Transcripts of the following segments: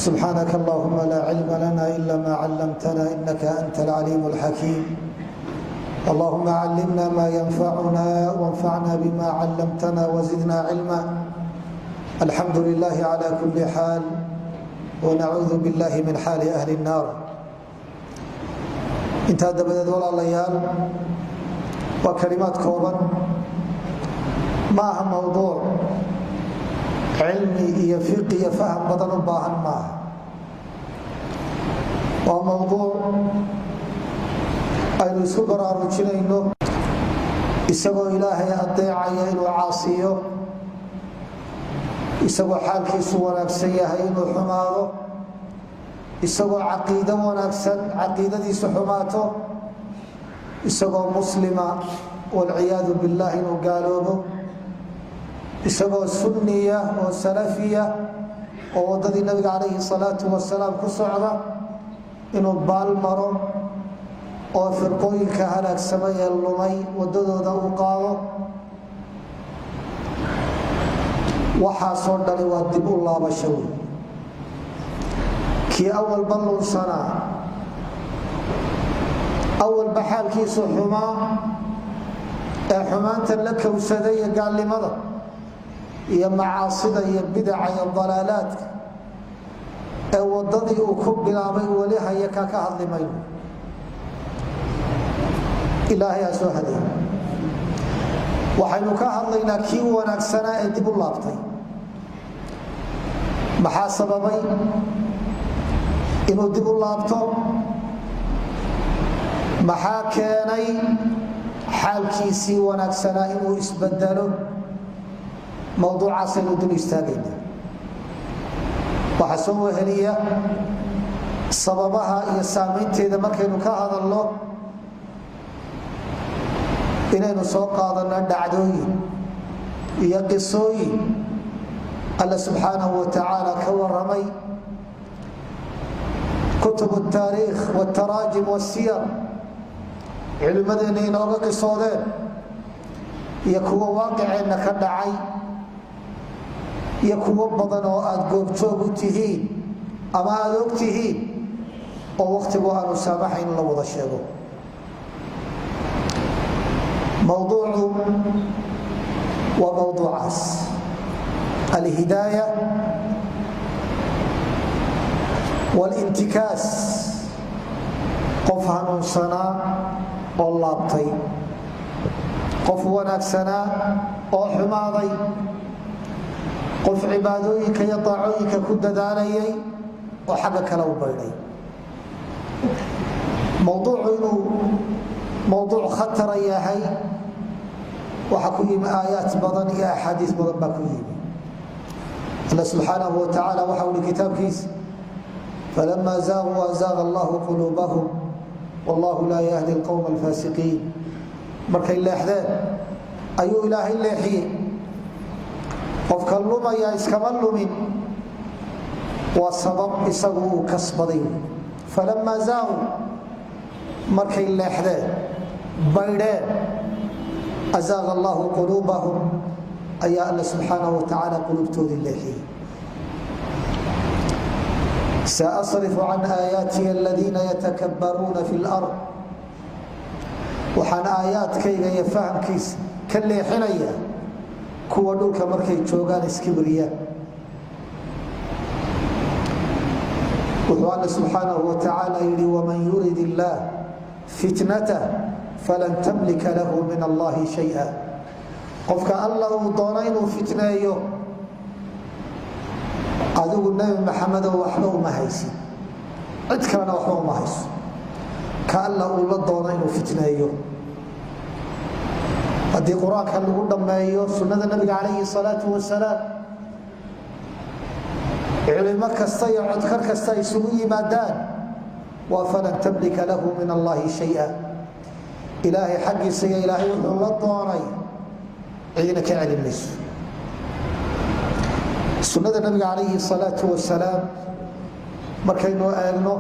Subxaanaka allahuma laa cilma lana ila ma callamtana inaka anta alcaliim alxakiim. Allahuma callimna ma yanfacuna wanfacna bima callamtana wazidna cilma. Alxamdu lilahi cla kuli xaal wnacuudu billahi min xaali ahli الnaar. Intaa dabadeed, walaalayaal, waa kalimaad kooban. Ma aha mowduuc cilmi iyo fiqi iyo faham badan u baahan maaha. Waa mowduuc aynu isku baraarujinayno: isagoo Ilaahay adeecaya inuu caasiyo, isagoo xaalkiisu wanaagsan yahay inuu xumaado, isagoo caqiido wanaagsan caqiidadiisu xumaato, isagoo muslima, walciyaadu billah, inuu gaaloobo, isagoo sunniya oo salafiya oo waddadii Nabiga calayhi salaatu wasalaam ku socda inuu baal maro oo firqooyinka halaagsamay ee lumay waddadooda u qaado. Waxaasoo dhani waa dib u laabasho wey. Kii awalba lunsanaa, awalba xaalkiisu xumaa, ee xumaanta la kowsaday iyo gaalnimada iyo macaasida iyo bidaca iyo dalaalaadka, ee waddadii uu ku bilaabay weli haya, ka ka hadli mayno. Ilaahay ha soo haday. Waxaynu ka hadlaynaa kii wanaagsanaa ee dib u laabtay. Maxaa sababay inuu dib u laabto? Maxaa keenay xaalkiisii wanaagsanaa inuu isbedelo? Mowduucaasaynu dul istaagayna. Waxaa soo weheliya sababaha iyo saamaynteeda markaynu ka hadalno inaynu soo qaadanno dhacdooyin iyo qisooyin Alla subxaanahu wa tacaala ka waramay, kutub taariikh wtaraajim wsiyar culimmadeenna inooga qisoodeen, iyo kuwo waaqiceenna ka dhacay, iyo kuwo badan oo aad goobjoog u tihiin ama aada og tihiin oo wakhtigu aanu saamaxayn in la wada sheego. Mowduucu waa mowduucaas: alhidaaya wاlintikaas, qof hanuunsanaa oo laabtay, qof wanaagsanaa oo xumaaday, qof cibaadooyinka iyo daacooyinka ku dadaalayay oo xagga kale u baydhay. Mowduucu inuu mowduuc khatara yahay waxaa ku yimi aayaat badan iyo axaadiis badan baa ku yimi. Alla subxaanahu wa tacaala waxa uhi kitaabkiisa: falama zaaquu azaaqa allahu quluubahum wallahu laa yahdi alqowma alfaasiqiin. Markay leexdeen ayuu Ilaahay leexiyey. Qofka lumaya iskama lumin, waa sabab isagu uu kasbaday. Falamaa zaaquu, markay leexdeen, baydheen, azaaqa allahu quluubahum, ayaa Alla subxaanahu wa tacaala quluubtoodii leexiyey. Saasrifu can aayaatiya aladiina yatakabbaruuna fi lard, waxaan aayaadkayga iyo fahamkiisa ka leexinaya kuwa dhulka markay joogaan iskibriya. Wuxuu Alla subxaanahu wa tacaala yihi: waman yurid illaah fitnatah falan tamlika lahu min allahi shaya. Qofka Alla uu doono inuu fitneeyo, adigu Nebi Maxamedo waxba uma haysid, cid kalena waxba uma hayso. Ka Alla uu la doono inuu fitneeyo, haddii Qur-aanka lagu dhammeeyo, sunnada Nabiga calayhi salaatu wasalaam, culimo kasta iyo codkar kasta ay isugu yimaadaan, waa falan tamlika lahu min allahi shaya. Ilaahay xaggiisa iyo Ilaahay wuxuu la doonay cidina ka celin mayso. Sunnada Nabiga calayhi salaatu wasalaam markaynu eegno,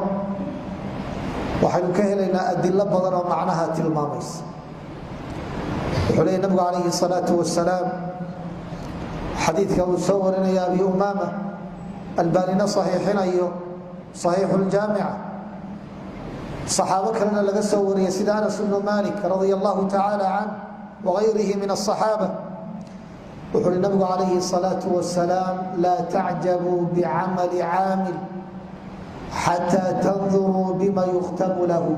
waxaynu ka helaynaa adilo badan oo macnaha tilmaamaysa. Wuxuu leeyay nabigu calayhi salaatu wasalaam, xadiidka uu soo warinaya Abi Umaama Albaanina saxiixinayo Saxiixu Ljaamica, saxaabo kalena laga soo wariyay, sida Anas bnu Malik radia allahu tacaala canh wagayrihi min asaxaaba, wuxuu uhi nabigu calayhi salaau wasalaam: "Laa tacjabuu bicamali caamil xataa tanduruu bima yukhtamu lahu.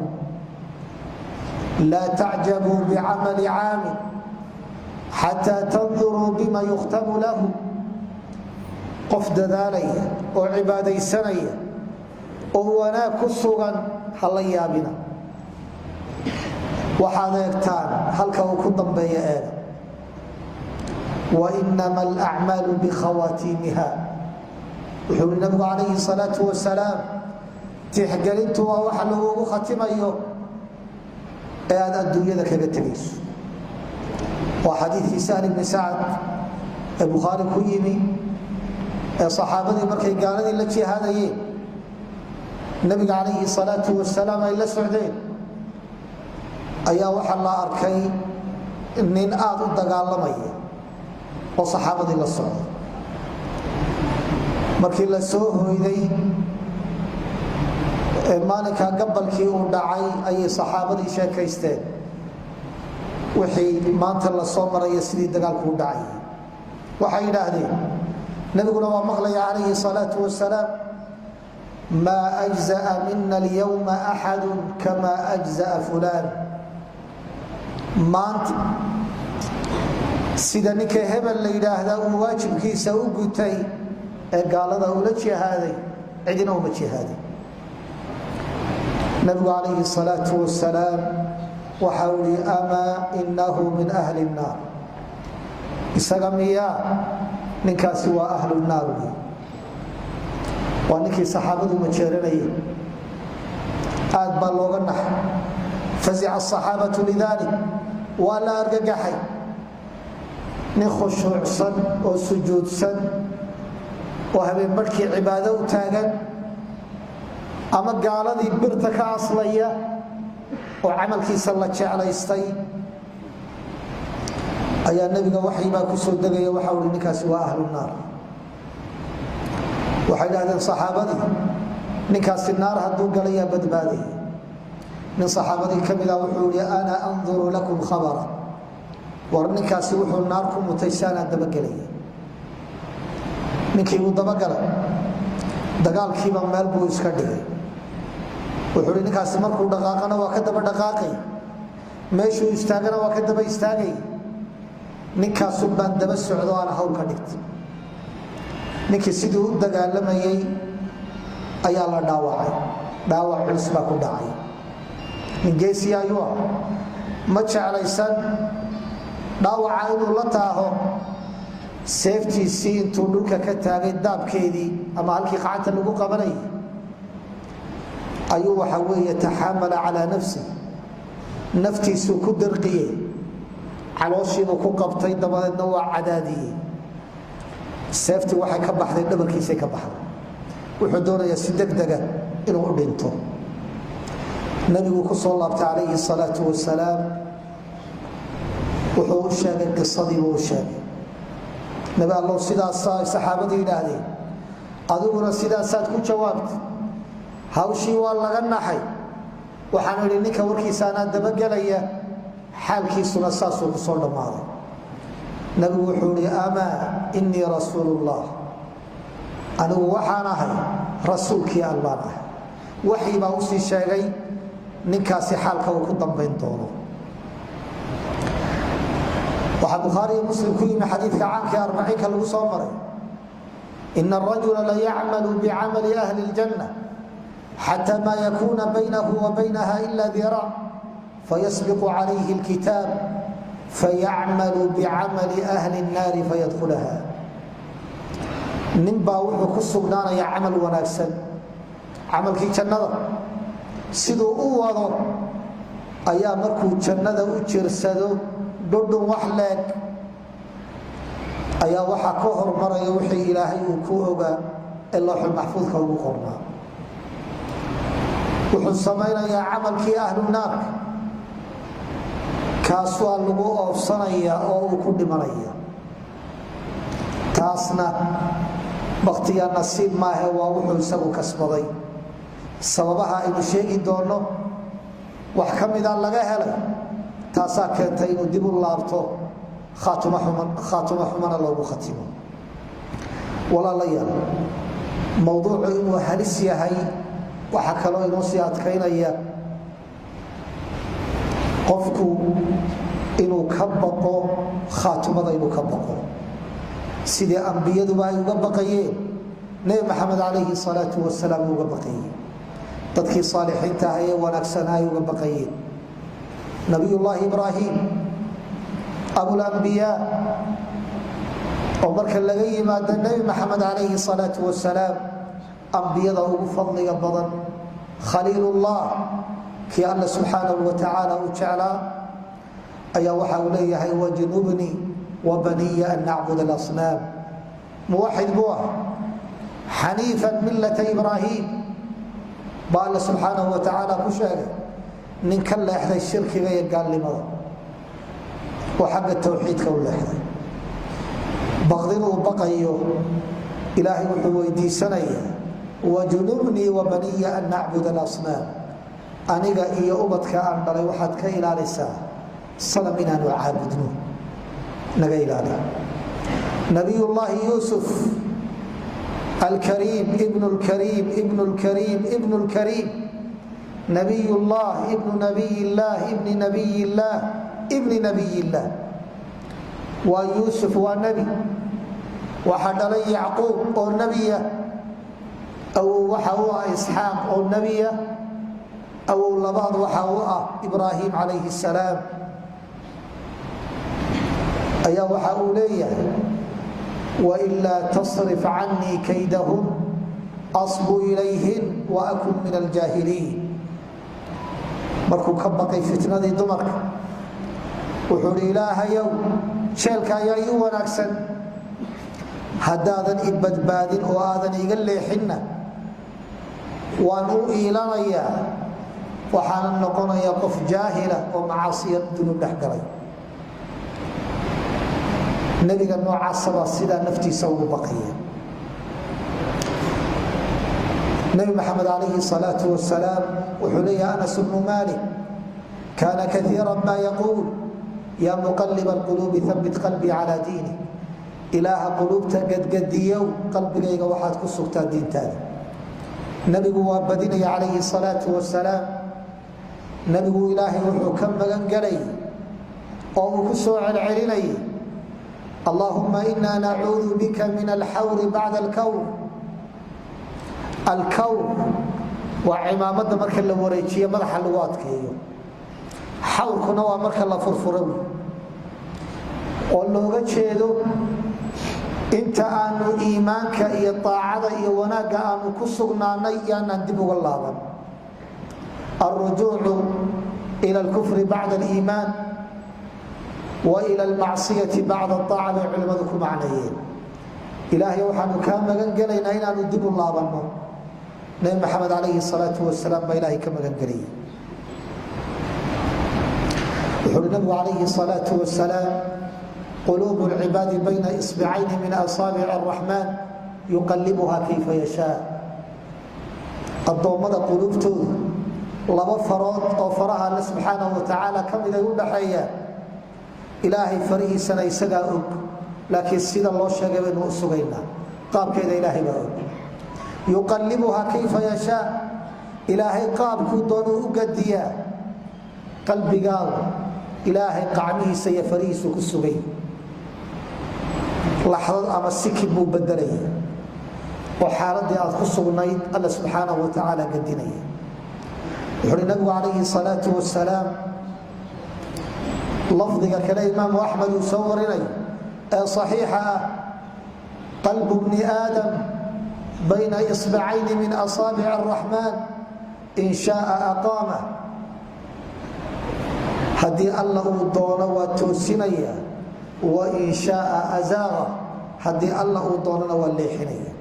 Laa tacjabuu bicamali caamil xataa tanduruu bima yukhtamu lahu." Qof dadaalaya oo cibaadaysanaya oo wanaag ku sugan ha la yaabina, waxaad eegtaan halka uu ku dambeeya eega. Wainama alacmaalu bikhawaatiimiha. Wuxuu uhi nabigu calayhi salaau wasalaam: tixgelintu waa waxa lagugu khatimayo ee aad adduunyada kaga tegayso. Waa xadiikii Sahl ibni Sacad ee Bukhaari ku yimi, ee saxaabadii markay gaaladii la jihaadayeen, nabiga calayhi salaau wasalaam ay la socdeen, ayaa waxaa la arkay nin aada u dagaalamaya oo saxaabadii la socday. Markii la soo hoyday ee maalinka gabalkii uu dhacay, ayay saxaabadii sheekaysteen wixii maanta la soo maraya, sidii dagaalku u dhacayay. Waxay yidhaahdeen, nabiguna waa maqlaya calayhi salaau wasalaam: "Maa ajza'a mina alyawma axadu kama ajza'a fulaan." Maanta sida ninka hebel la yidhaahdaa uu waajibkiisa u gutay ee gaalada ula jihaaday, cidina uma jihaaday. Nabigu calayhi salaau wasalaam waxa uu ihi: "Amaa inahu min ahli nnaar." Isaga miyaa? Ninkaasi waa ahlu naar wy. Waa ninkii saxaabadu majeeranayeen. Aad baa looga naxay. Fazica asaxaabatu lidalik, waa la argagaxay. Nin khushuucsan oo sujuudsan oo habeen barhkii cibaado u taagan ama gaaladii birta ka aslaya oo camalkiisa la jeclaystay, ayaa nabiga waxyibaa kusoo degaya. Waxa uhi: "Ninkaasi waa ahlu naar." Waxay dhahdeen saxaabadii: "Ninkaasi naar hadduu galayaa, badbaadaya?" Nin saxaabadii ka mida wuxuu ihi: "Ana anduru lakum khabara." War ninkaasi wuxuu naar ku mutay saanaa dabagelaya. Ninkii uu dabagalay, dagaalkiiba meel buu iska dhigay. Wuxuu hi: "Ninkaasi markuu dhaqaaqana waa ka daba dhaqaaqay, meeshuu istaagana waa ka daba istaagay. Ninkaasun baan daba socdo, aan hawl ka dhigtay." Ninkii sidii u dagaalamayey ayaa la dhaawacay, dhaawac culus baa ku dhacay. Nin geesiya ayuu ah, ma jeclaysan dhaawaca inuu la taaho. Seeftiisii intuu dhulka ka taagay, daabkeedii ama halkii qacanta lagu qabanayay, ayuu waxa weeye taxaamala calaa nafsi, naftiisuu ku darqiyey, calooshiibuu ku qabtay, dabadeedna waa cadaadiyey. Seeftii waxay ka baxday dhabarkiisay ka baxday. Wuxuu doonayaa si degdega inuu u dhinto. Nabigu ku soo laabtay calayhi salaau wasalaam. Wuxuu u sheegay qisadiibuu u sheegay. "Nabi allow, sidaasaa saxaabadu yidhaahdeen, adiguna sidaasaad ku jawaabtay. Hawshii waa laga naxay. Waxaan idhi ninka warkiisa anaa dabagelaya, xaalkiisuna saasuu ku soo dhammaaday." Nabigu wuxuu ihi: "Amaa inii rasuul llah, anigu waxaan ahay rasuulkii Allaan ahay. Waxyi baa usii sheegay ninkaasi xaalka uu ku dambayn doono." Waxaa Bukhaari iyo Muslim ku yimi xadiidka caamka ee arbaciinka lagu soo maray: "Ina arajula layacmalu bicamali ahli اljanna xata ma yakuna baynahu wa baynaha ila diraac, fayasbiqu calayhi اlkitaab, fayacmalu bicamali ahli اnnaari fayadkhulaha." Nin baa wuxuu ku sugnaanayaa camal wanaagsan, camalkii jannada siduu u wado ayaa markuu jannada u jirsado dhudhun wax leeg, ayaa waxaa ka hormaraya wixii Ilaahay uu ku ogaa ee looxul maxfuudka ugu qornaa. Wuxuu samaynayaa camalkii ahlu naarka, kaas waa lagu oofsanaya oo uu ku dhimanaya. Taasna Baktigaa nasiib maahe, waa wuxuu isagu kasbaday. Sababaha aynu sheegi doonno wax ka mida laga helay, taasaa keentay inuu dib u laabto, khaatumo xumana loogu khatimo. Walaalayaal, mowduucu inuu halis yahay waxaa kaloo inoo sii adkaynaya qofku inuu ka baqo khaatumada, inuu ka baqo sidii ambiyaduba ay uga baqayeen, Nebi Maxamed calayhi salaau wasalaam uga baqayeen, dadkii saalixiinta ah ee wanaagsanaa ay uga baqayeen. Nabiyullaahi Ibraahim, abulambiyaa, oo marka laga yimaado Nebi Maxamed calayhi salaau wasalaam ambiyada ugu fadliga badan, Khaliilullah, kii Alla subxaanahu wa tacaala u jeclaa, ayaa waxa uu leeyahay: "Wajnubnii wabaniya an nacbud alasnaam." Muwaxid buu ah, xaniifan millata Ibraahim baa Alla subxaanahu wa tacaala ku sheegay, nin ka leexday shirkiga iyo gaalnimada oo xagga towxiidka u leexday. Baqdin uu baqayo, Ilaahay wuxuu weydiisanayaa: "Wajnubnii wabaniya an nacbud alasnaam." Aniga iyo ubadka aan dhalay waxaad ka ilaalisaa sanam inaanu caabudno, naga ilaali. Nabiyullaahi Yuusuf alkariim, ibnu lkariim, ibnu lkariim, ibnu lkariim, nabiy llah, ibnu nabiy illaah, ibni nabiy illaah, ibni nabiy illaah, waa Yuusuf, waa nebi. Waxaa dhalay Yacquub oo nebiya, awow waxa u ah Isxaaq oo nebiya, awow labaad waxa u ah Ibraahim calayhi salaam, ayaa waxa uu leeyahay: "Wailaa tasrif canii kaydahun asbu ilayhin waakun min aljaahiliin." Markuu ka baqay fitnadii dumarka, wuxuu hi: "Ilaahayow, jeelka ayaa ii wanaagsan, haddaadan i badbaadin oo aadan iga leexinna waan u iilanayaa, waxaanan noqonayaa qof jaahila oo macaasiya dunuub dhex galay." Nebiga noocaasabaa sidaa naftiisa ugu baqaya. Nebi Maxamed calayhi salaau wasalaam wuxuu leeyahay, Anas bnu Malik: "Kaana kaiira ma yaquul: yaa muqaliba alquluubi, habit qalbii calaa diini." Ilaaha quluubta gadgadiyow, qalbigayga waxaad ku sugtaa diintaada. Nabigu waa badinaya calayhi salaau wasalaam. Nabigu Ilaahay wuxuu ka magan gelay oo uu ku soo celcelinayay: "Allahuma ina nacuudu bika min alxawri bacda alkawr." Alkawr waa cimaamada marka la wareejiyo madaxa lagu adkeeyo, xawrkuna waa marka la furfuro, oo looga jeedo inta aanu iimaanka iyo aacada iyo wanaagga aanu ku sugnaanay yaanaan dib uga laaban. Alrujuucu ila alkufri bacda aliimaan wa ila almacsiyati bacda aaca bay culimmadu ku macneeyeen. Ilaahay, waxaanu kaa magan gelaynaa inaanu dib u laabanno. Nabi Maxamed calayhi salaau wasalaam baa Ilaahay ka magan gelayay. Wuxuu uhi nabigu calayhi salaau wasalaam: "Quluub lcibaadi bayna isbicayni min asaabic araxmaan, yuqalibuha kayfa yashaa." Addoommada quluubtoodu laba farood oo faraha Alle subxaanahu watacaala ka mid ay u dhaxeeyaan, Ilaahay farihiisana isagaa og, laakiin sida loo sheegay baynu u sugaynaa, qaabkeeda Ilaahay baa og. Yuqalibuha kayfa yashaa, Ilaahay qaabkuu doonuu u gadiyaa. Qalbigaagu Ilaahay qacmihiisa iyo farihiisu ku sugay, laxdad ama sikib buu bedelaya oo xaaladii aad ku sugnayd Alla subxaanahu wa tacaala gadinaya. Wuxu uhi nabigu calayhi salaau wasalaam, lafdiga kale Imaamu Axmed uu soo warinayo ee saxiixa ah: "Qalbu bni aadam bayna isbacayni min asaabic araxmaan, in shaaa aqaama." Haddii Alla uu doono waa toosinaya, wain shaaa azaaqa. Haddii Alla uu doonona waa leexinaya.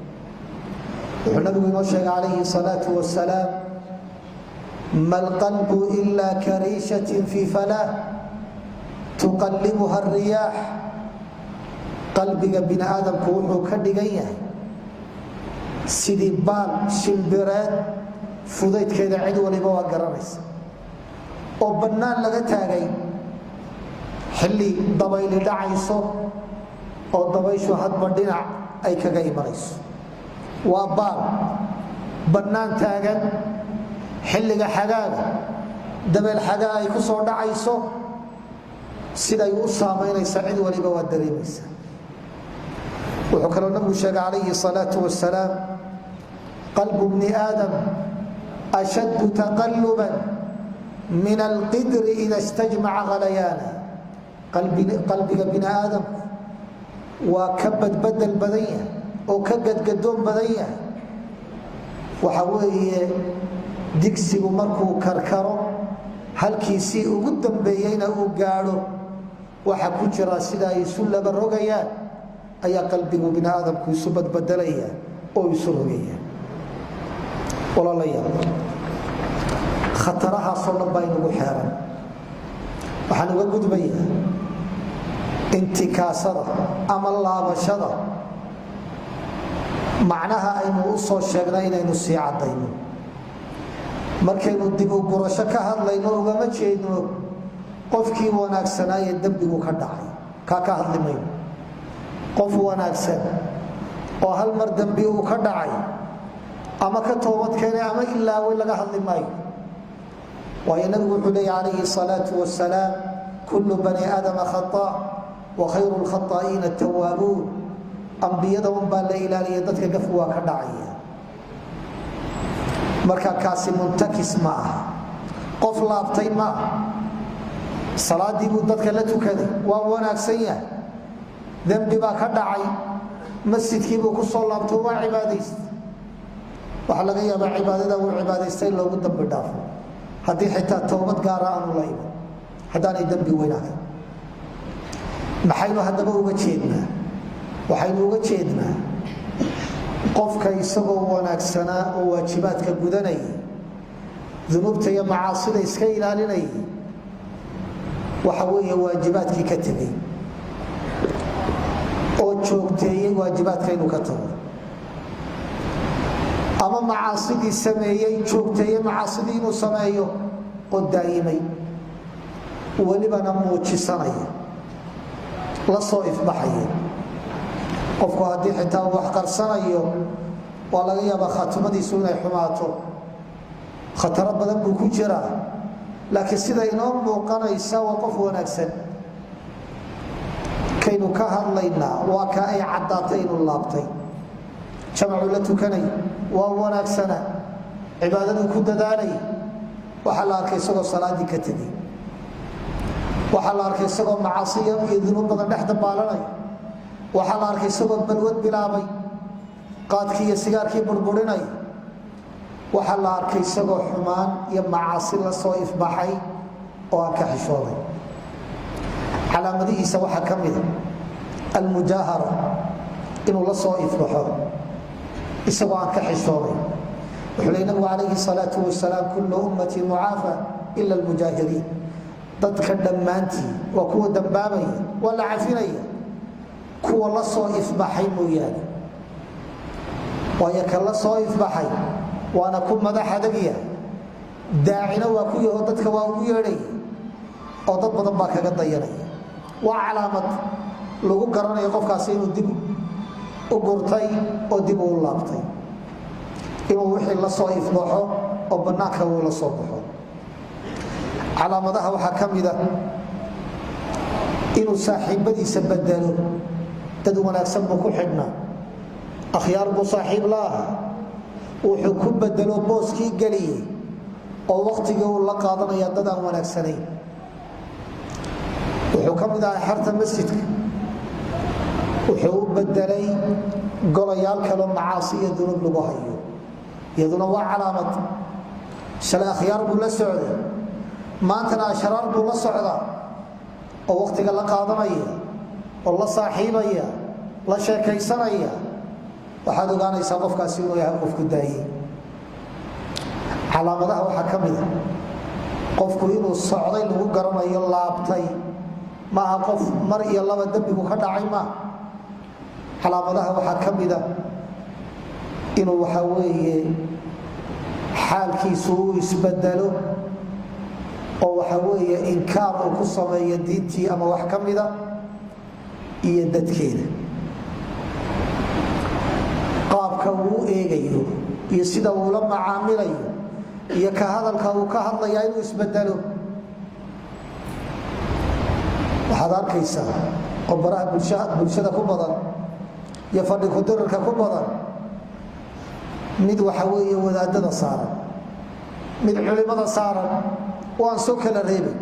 Wuxuu nabigu inoo sheegay calayhi salaau wasalaam: "Ma lqalbu ila kariishatin fi falah tuqalibuha ariyaax." Qalbiga bini aadamku wuxuu ka dhigan yahay Sidii baal shimbireed fudaydkeeda cid waliba waa garanaysa, oo bannaan laga taagay xilli dabayli dhacayso, oo dabayshu hadba dhinac ay kaga imanayso. Waa baal bannaan taagan xilliga xagaaga, dabeel xagaa ay ku soo dhacayso, siday u saamaynaysa cid waliba waa dareemaysa. Wuxuu kaloo Nabigu sheegay calayhi salaau wasalaam: "Qalbu bni aadam ashaddu taqaluban min alqidri ida istajmaca halayaana." Qalbiga bini aadamku waa ka badbedel badan yahay oo ka gadgadoon badan yahay, waxa weeye, digsigu markuu karkaro, halkiisii ugu dambeeyeyna uu gaadho, waxa ku jira sida ay isu laba rogayaan ayaa qalbigu bini aadamku isu badbedelaya oo isu rogaya. Walaalayaal, khatarahaasoo dhan baa inugu xeeran. Waxaan uga gudbayaa intikaasada ama laabashada. Macnaha aynu u soo sheegnay inaynu sii caddayno, markaynu dib u gurasho ka hadlayno, ugama jeedno qofkii wanaagsanaaye dembigu ka dhacay. Kaa ka hadli mayno. Qof wanaagsan oo hal mar dembi uu ka dhacay, ama ka toobad keenay ama ilaaway, laga hadli maayo. Waayo, Nabigu wuxuu leeya calayhi salaau wasalaam: "Kullu bani aadama khataa wa khayru lkhataa'iina tawaabuun." Ambiyada un baa la ilaaliya, dadka gafku waa ka dhacaya. Marka kaasi muntakis ma aha, qof laabtay ma aha. Salaadii buu dadka la tukaday, waa wanaagsan yahay. Dembi baa ka dhacay, masjidkiibuu ku soo laabto, waa cibaadaystay. Waxaa laga yaabaa cibaadada uu cibaadaystay in loogu dambi dhaafo, haddii xitaa towbad gaara aanu la iman, haddaanay dembi weyn ahayn. Maxaynu haddaba uga jeednaa? Waxaynu uga jeednaa qofka isagoo wanaagsanaa oo waajibaadka gudanayay, dunuubta iyo macaasida iska ilaalinayay, waxa weeye, waajibaadkii ka tegey oo joogteeyey waajibaadka inuu ka tago, ama macaasidii sameeyey, joogteeyey macaasidii inuu sameeyo oo daa'imay, welibana muujisanaya, la soo ifbaxaya. Qofku haddii xitaa uu wax qarsanayo, waa laga yaabaa khaatimadiisu inay xumaato, khataro badan buu ku jiraa, laakiin sida inoo muuqanaysa waa qof wanaagsan. Kaynu ka hadlaynaa waa ka ay caddaatay inuu laabtay. Jamacuu la tukanay, waa wanaagsana, cibaadaduu ku dadaalay. Waxaa la arkay isagoo salaadii ka tegey. Waxaa la arkay isagoo macaasiya iyo dunuub badan dhex dabaalanay. Waxaa la arkay isagoo balwad bilaabay, qaadkii iyo sigaarkii burburinay. Waxaa la arkay isagoo xumaan iyo macaasi la soo ifbaxay oo aan ka xishooday. Calaamadihiisa waxaa ka mida almujaahara, inuu la soo ifbaxo isagoo aan ka xishooday. Wuxuu ley Nabigu calayhi salaau wasalaam: "Kullu ummatii mucaafa ila almujaahiriin." Dadka dhammaantii waa kuwa dambaabaya, waa la cafinaya, kuwa la soo ifbaxay mooyaane. Waayo, ka la soo ifbaxay waana ku madax adagya, daacina waa ku yaho, dadka waa ugu yeedhaya oo dad badan baa kaga dayanaya. Waa calaamad lagu garanayo qofkaasi inuu dib u gurtay oo dib uu laabtay, inuu wixii la soo ifbaxo oo bannaanka uu la soo baxo. Calaamadaha waxaa ka mida inuu saaxiibadiisa bedelo. Dad wanaagsan buu ku xidhnaa, akhyaar buu saaxiib la ahaa. Wuxuu ku bedelo, booskii geliyey oo wakhtigii uu la qaadanaya dad aan wanaagsanayn. Wuxuu ka mid ahaa xerta masjidka, wuxuu u bedelay golayaal kaloo macaasi iyo dunuub lagu hayo. Iyaduna waa calaamad. Shalay akhyaar buu la socday, maantana ashraar buu la socdaa oo wakhtiga la qaadanaya oo la saaxiibaya, la sheekaysanaya. Waxaad ogaanaysaa qofkaasi inuu yahay qofku daayey. Calaamadaha waxaa ka mida qofku inuu socday lagu garanayo, laabtay, maaha qof mar iyo laba dembigu ka dhacay maaha. Calaamadaha waxaa ka mida Inuu waxa weeye xaalkiisu uu isbedelo oo waxa weeye inkaar uu ku sameeyo diintii ama wax ka mida iyo dadkeeda, qaabka uu u eegayo iyo sida uu la macaamilayo iyo ka hadalka uu ka hadlaya inuu isbedelo. Waxaad arkaysaa oo baraha bulshada ku badan iyo fadhi kudirirka ku badan, mid waxa weeye wadaadada saaran, mid culimada saaran, waan soo kala reebay.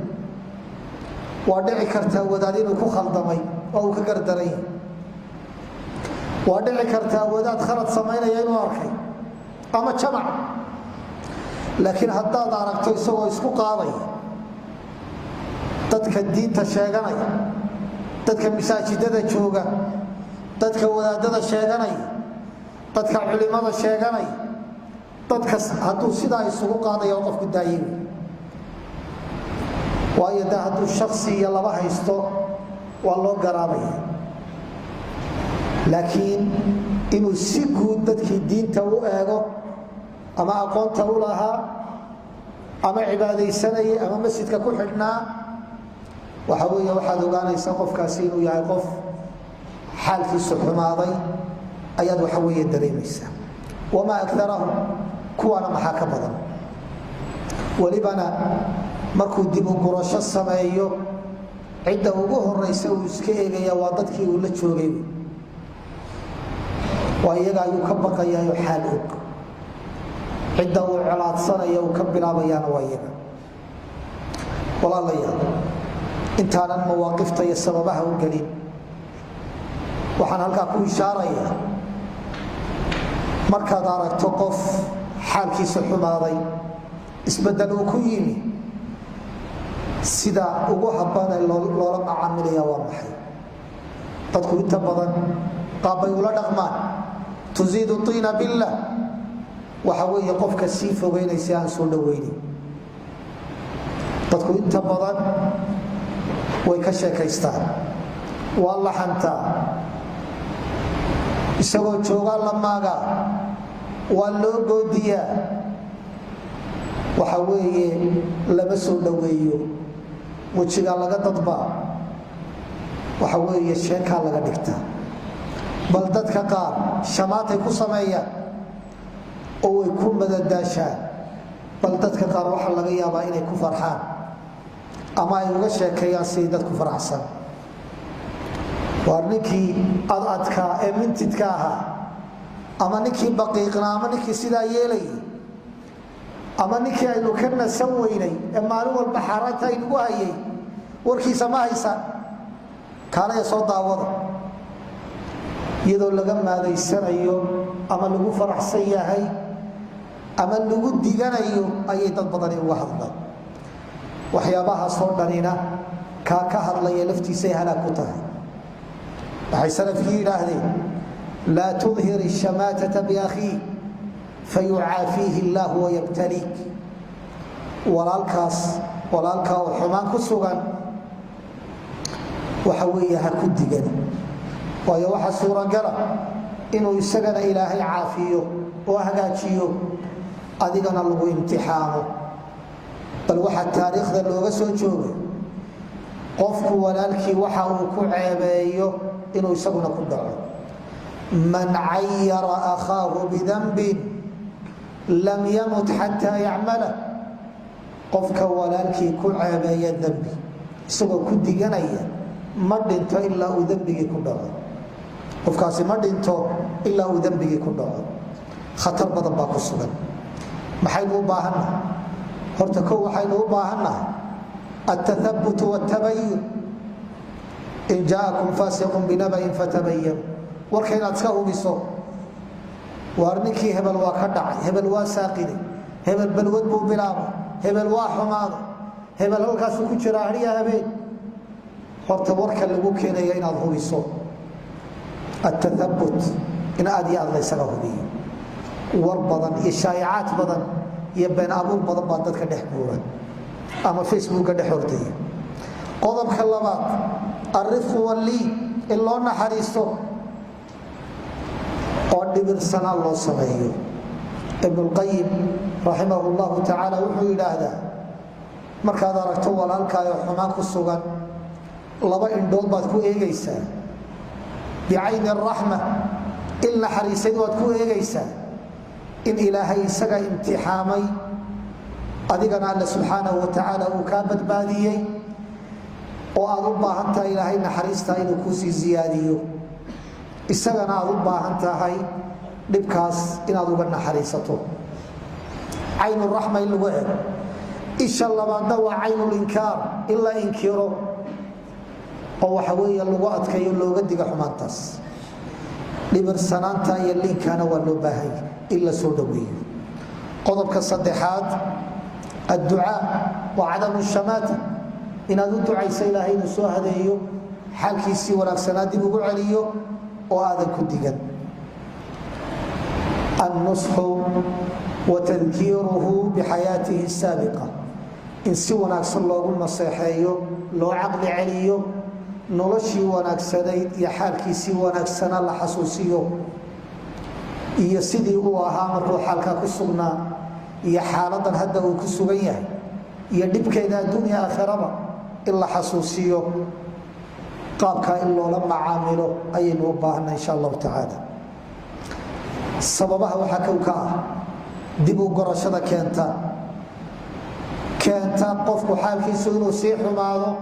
Waa dhici kartaa wadaad inuu ku khaldamay oo uu ka gardaran yahay. Waa dhici kartaa wadaad khalad samaynaya inuu arkay ama jamac. Laakiin haddaad aragto isagoo isku qaadaya dadka diinta sheeganaya, dadka masaajidada jooga, dadka wadaadada sheeganaya, dadka culimada sheeganaya, dadkas hadduu sidaa isugu qaadaya, qofku daayay. Waayo, de hadduu shaksi iyo laba haysto waa loo garaabaya, laakiin inuu si guud dadkii diinta u eego ama aqoonta u lahaa ama cibaadaysanayay ama masjidka ku xidhnaa, waxa weeye waxaad ogaanaysaa qofkaasi inuu yahay qof xaalkiisu xumaaday ayaad waxa weeye dareemaysaa. Wamaa akarahum, kuwaana maxaa ka badan? Welibana markuu dib u gurasho sameeyo, cidda ugu horeysa uu iska eegaya waa dadkii uu la joogay. Waa iyaga ayuu ka baqayayo xaal og. Cidda uu colaadsanaya uu ka bilaabayaana waa iyaga. Walaalayaal, intaanan mawaaqifta iyo sababaha u gelin, waxaan halkaa ku ishaarayaa, markaad aragto qof xaalkiisa xumaaday, isbedel uu ku yimi, sida ugu habboonee loola macaamilaya waa maxay? Dadku inta badan qaabbay ula dhaqmaan. Tuziidu tiina billah, waxa weeye qofka sii fogeynaysa, aan soo dhaweynin. Dadku inta badan way ka sheekaystaan, waa la xantaa, isagoo joogaa la maagaa, waa loo goodiyaa. Waxa weeye lama soo dhoweeyo, wejigaa laga dadbaa, waxa weeye sheekaa laga dhigtaa. Bal dadka qaar shamaatay ku sameeyaan oo way ku madadaashaan. Bal dadka qaar waxaa laga yaabaa inay ku farxaan ama ay uga sheekeeyaan sidii dadku faraxsan: waar ninkii ad adkaa ee mintidka ahaa, ama ninkii baqiiqnaa, ama ninkii sidaa yeelayay, ama ninkii aynu ka nasan weynay ee maalin walba xaaraanta aynugu hayay, warkiisa ma haysaan? Kaalaya soo daawada. Iyadoo laga maadaysanayo ama lagu faraxsan yahay ama lagu diganayo ayay dad badani uga hadlaan. Waxyaabahaasoo dhanina kaa ka hadlaya laftiisay halaag ku tahay. Waxay salafkii yidhaahdeen: "Laa tudhir الshamaatata biakhiik fayucaafiihi اllah wayabtaliik." Walaalkaas, walaalkaa oo xumaan ku sugan, waxa weeye ha ku digan, waayo waxaa suuragala inuu isagana Ilaahay caafiyo oo hagaajiyo, adigana lagu imtixaamo. Bal waxaa taariikhda looga soo joogay, qofku walaalkii waxa uu ku ceebeeyo inuu isaguna ku dhaco. "Man cayara akhaahu bidanbin lam yamut xataa yacmala." Qofka walaalkii ku ceebeeya dembi isagoo ku diganaya, ma dhinto ilaa uu dembigii ku dhaco. Qofkaasi ma dhinto ilaa uu dembigii ku dhaco. Khatar badan baa ku sugan. Maxaynu u baahannahay? Horta ko waxaynu u baahannahay altathabut watabayun. "In jaa'akum faasiqun binabain fatabayanu." Warka inaad iska hubiso. Waar ninkii hebel waa ka dhacay, hebel waa saaqiday, hebel balwad buu bilaabay, hebel waa xumaaday, hebel halkaasuu ku jiraa hadhiya habeen. Horta warka lagu keenaya inaad hubiso, atathabut, in aad iyo aad laysaga hubiyo. War badan iyo shaa'icaad badan iyo been abuur badan baa dadka dhex buuran ama Facebooka dhex ordaya. Qodobka labaad, alrifqu wallii, in loo naxariisto. Oo dhibirsanaan loo sameeyo. Ibnulqayim raximah llahu tacaala wuxuu yidhaahdaa, markaad aragto walaalkaayo xumaan ku sugan, laba indhood baad ku eegaysaa: bicayni araxma, il naxariisayd waad ku eegaysaa in Ilaahay isaga imtixaamay, adigana Alle subxaanahu wa tacaala uu kaa badbaadiyey, oo aad u baahan tahay Ilaahay naxariista inuu kuusii ziyaadiyo, isagana aad u baahan tahay dhibkaas inaad uga naxariisato. Caynuraxma in lagu eego. Isha labaadna waa caynulinkaar, in la inkiro oo waxa weeye lagu adkayo, looga diga xumaantaas. Dhibirsanaanta iyo liinkana waa loo baahanya in la soo dhoweeyo. Qodobka saddexaad, adducaa wa cadamu shamaata, inaad u ducayso Ilaahay inuu soo hadeeyo, xaalkiisii wanaagsanaa dib ugu celiyo, oo aadan ku digan. Annusxu wa tadkiiruhu bixayaatihi saabiqa, in si wanaagsan loogu naseexeeyo, loo caqli celiyo, noloshii wanaagsanayd iyo xaalkiisii wanaagsanaa la xasuusiyo, iyo sidii uu ahaa markuu xaalkaa ku sugnaa iyo xaaladan hadda uu ku sugan yahay iyo dhibkeeda adduunya aakhiraba in la xasuusiyo. Qaabkaa in loola macaamilo ayaynu u baahana, insha allahu tacaala. Sababaha waxaa kow ka ah dib u gorashada keenta qofku xaalkiisu inuu sii xumaado,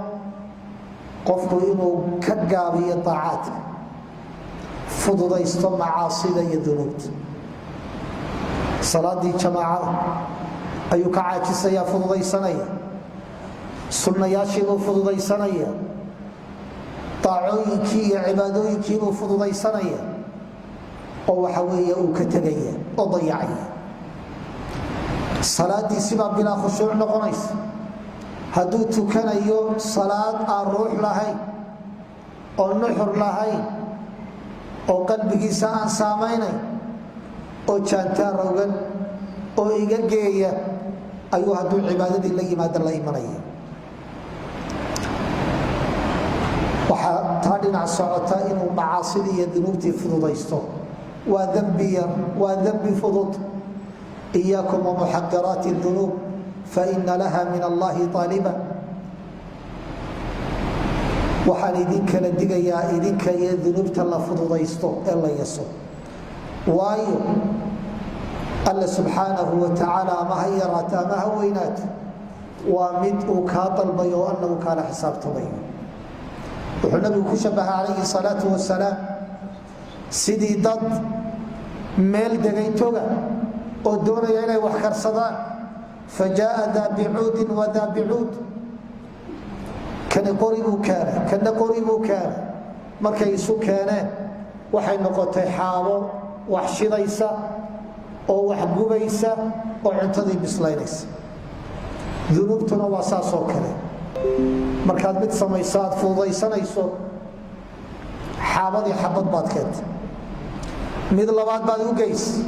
qofku inuu ka gaabiyo daacaadka, fududaysto macaasida iyo dunuubta. Salaadii jamaacada ayuu ka caajisaya, fududaysanaya. Sunnayaashiibuu fududaysanaya. Daacooyinkii iyo cibaadooyinkiibuu fududaysanaya, oo waxa weeye uu ka tegaya oo dayacaya. Salaadiisibaa bilaa khushuuc noqonaysa. Hadduu tukanayo salaad aan ruux lahayn oo nuxur lahayn oo qalbigiisa aan saamaynayn oo jaantaan rogan oo iga geeya ayuu, hadduu cibaadadii la yimaada, la imanaya. Waxaa taa dhinac socota inuu macaasidii iyo dunuubtii fududaysto. Waa dembi yar, waa dembi fudud. Iyaakum wamuxaqiraati dunuub, faina laha min allahi aaliba. Waxaan idin kala digayaa idinka iyo dunuubta la fududaysto ee la yaso, waayo Alla subxaanahu wa tacaala, ama ha yaraato ama ha weynaato, waa mid uu kaa dalbayo oo alla uu kaala xisaabtamayo. Wuxuu Nabigu ku shabaha calayhi salaau wasalaam sidii dad meel degay toga oo doonaya inay wax karsadaan. Fa jaaa daa bicuudin wa daa bicuud, kani qori buu keenay, kana qori buu keenay. Markay isu keeneen, waxay noqotay xaabo wax shidaysa oo wax gubaysa oo cuntadii bislaynaysa. Dunuubtuna waa saasoo kale. Markaad mid samayso, aad fududaysanayso, xaabadii xabad baad keentay, mid labaad baad u geys.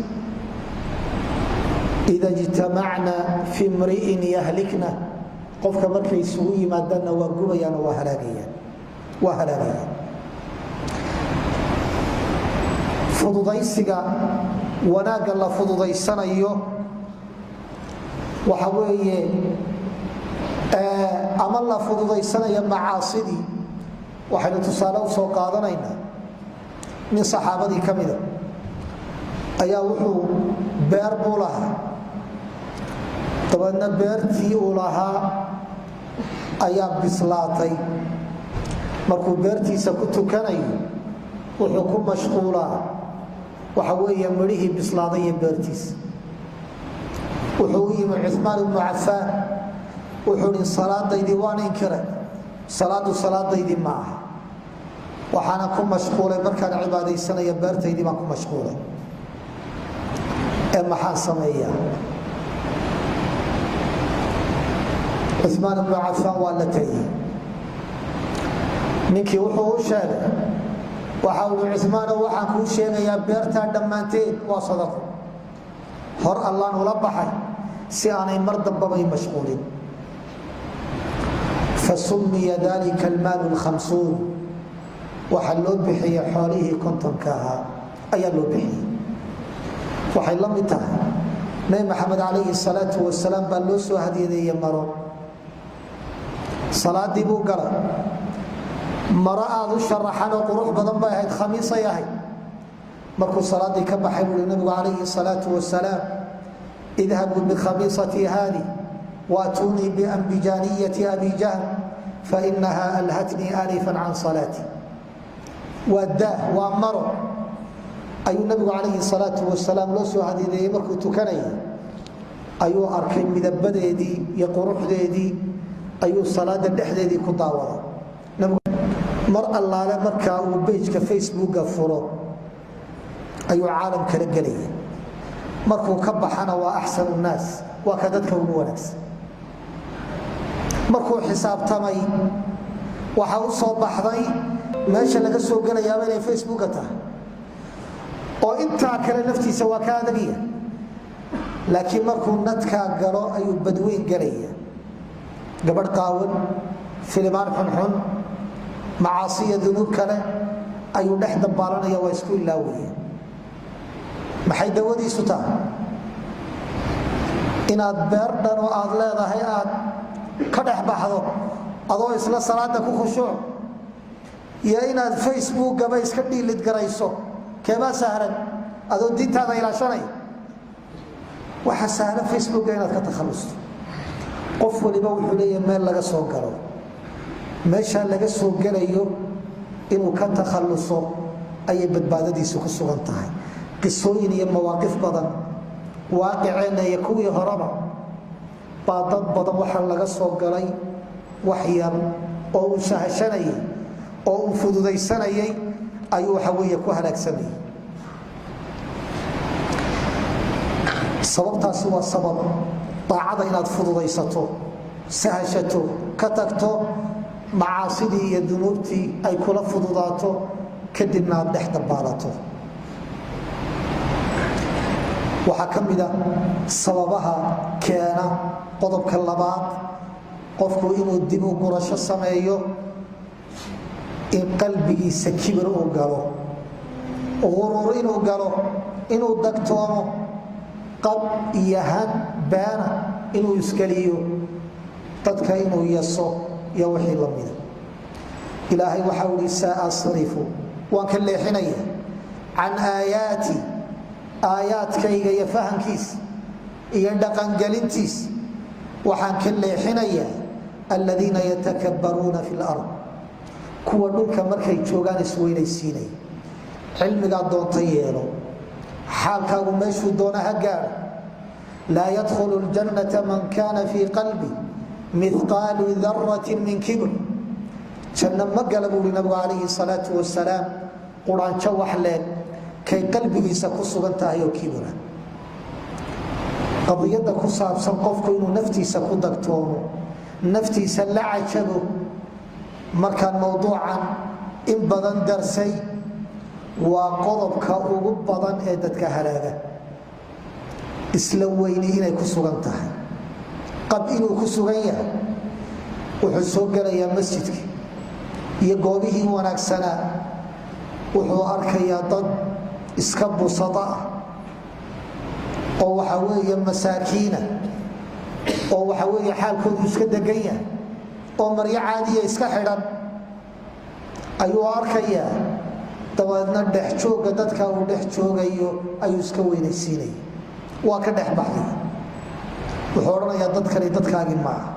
Ida ijtamacna fi mri'in yahlikna, qofka markay isugu yimaadaanna waa gubayaan oo waa halaagayaan, waa halaagayaan. Fududaysiga wanaagga la fududaysanayo waxa weeye, ama la fududaysanayo macaasidii, waxaynu tusaale u soo qaadanaynaa nin saxaabadii ka mida ayaa wuxuu beer buu lahaa. Dabeedna beertii uu lahaa ayaa bislaatay. Markuu beertiisa ku tukanayo, wuxuu ku mashquulaa waxa weeye midhihii bislaaday iyo beertiisa. Wuxuu u yimi Cumaan ibnu Cafaan, wuxuu hi: "Salaadaydii waan inkiray, salaadu salaadaydii ma aha. Waxaana ku mashquulay markaan cibaadaysanaya beertaydii baan ku mashquulay, ee maxaan sameeyaa?" Cumaan ibnu Cafaan waa la taliyey ninkii. Wuxuu u sheegay, waxa ui: "Cumaano, waxaan kuu sheegayaa, beertaa dhammaanteed waa sadaqo. Hor Allaan ula baxay si aanay mar dambabay mashquulin." Fasumiya dalika almaal lkhamsuun, waxaa loo bixiyey xoolihii 50-ka ahaa ayaa loo bixiyey. Waxay la mid tahay, Nabi Maxamed calayhi salaatu wasalaam baa loo soo hadiyadeeye maro. Salaadii buu galay. Maro aad u sharaxan oo qurux badan bay ahayd, khamiisay ahayd. Markuu salaadii ka baxay, buui nabigu calayhi salaatu wasalaam: "Idhabuu bikhamiisatii haadi waatuunii biambijaaniyati Abi Jahl, fainaha alhatnii aanifan can salaati." Waa daah, waa maro ayuu nabigu calayhi salaatu wasalaam loo soo hadiideeyey. Markuu tukanayay ayuu arkay midabadeedii iyo quruxdeedii, ayuu salaada dhexdeedii ku daawaday. Mar allaale markaa uu page-ka Facebooka furo ayuu caalam kala gelaya. Markuu ka baxana waa axsanu nnaas, waa ka dadka ugu wanaagsan. Markuu xisaabtamay, waxaa u soo baxday meesha laga soo gelayaaba inay Facebooka tahay, oo intaa kale naftiisa waa ka adagya, laakiin markuu nadkaa galo ayuu badweyn gelaya: gabadh qaawan, filimaan xunxun, macaasiya, dunuub kale ayuu dhex dabaalanaya, waa isku ilaawaya. Maxay dawadiisu tahay? Inaad beer dhan oo aad leedahay aad ka dhex baxdo adoo isla salaada ku khushuuc, iyo inaad Facebookgaba iska delete garayso, keebaa sahlan adoo diintaada ilaashanaya? Waxa sahlan Facebooka inaad ka takhalusto. Qof waliba wuxuu leeyahay meel laga soo galo. Meeshaa laga soo gelayo inuu ka takhaluso ayay badbaadadiisu ku sugan tahay. Qisooyin iyo mawaaqif badan, waaqiceenna iyo kuwii horeba, baa dad badan waxaa laga soo galay wax yar oo uu sahashanayay oo uu fududaysanayay ayuu waxa weeye ku halaagsamayay. Sababtaasi waa sabab daacada inaad fududaysato, sahashato, ka tagto macaasidii iyo dunuubtii ay kula fududaato, kadibna aad dhex dabaalato. Waxaa ka mida sababaha keena, qodobka labaad, qofku inuu dib u gurasho sameeyo in qalbigiisa kibir uu galo, quruur inuu galo, inuu dagtoomo, qab iyo han beena inuu iskeliyo, dadka inuu yaso iyo wixii la mida. Ilaahay waxau ihi: "Saasrifu", waan ka leexinaya, "can aayaati", aayaadkayga iyo fahankiis iyo dhaqangelintiis waxaan ka leexinayaa, "aladiina yatakabbaruuna fi lard", kuwa dhulka markay joogaan isweynaysiinaya. Cilmigaa doonta yeelo, xaalkaagu meeshuu doona ha gaadho, laa yadkhulu ljannata man kana fii qalbi mihqaalu daratin min kibr. Janno ma gala, buui nabigu calayhi salaatu wasalaam, quraanjo wax leeg kay qalbigiisa ku sugan tahay oo kibira. Qadiyadda ku saabsan qofku inuu naftiisa ku dagtoomo, naftiisa la cajabo, markaan mowduucan in badan darsay, waa qodobka ugu badan ee dadka halaaga. Isla weyni inay ku sugan tahay, qab inuu ku sugan yahay. Wuxuu soo gelayaa masjidka iyo goobihii wanaagsanaa, wuxuu arkayaa dad iska busada ah oo waxa weeye masaakiina, oo waxa weeye xaalkoodu iska degan yahay, oo maryo caadiya iska xidhan ayuu arkayaa. Dabeedna dhex joogga dadka uu dhex joogayo ayuu iska weynaysiinaya, waa ka dhex baxaya. Wuxuu odhanayaa dadkani dadkaagii maaha,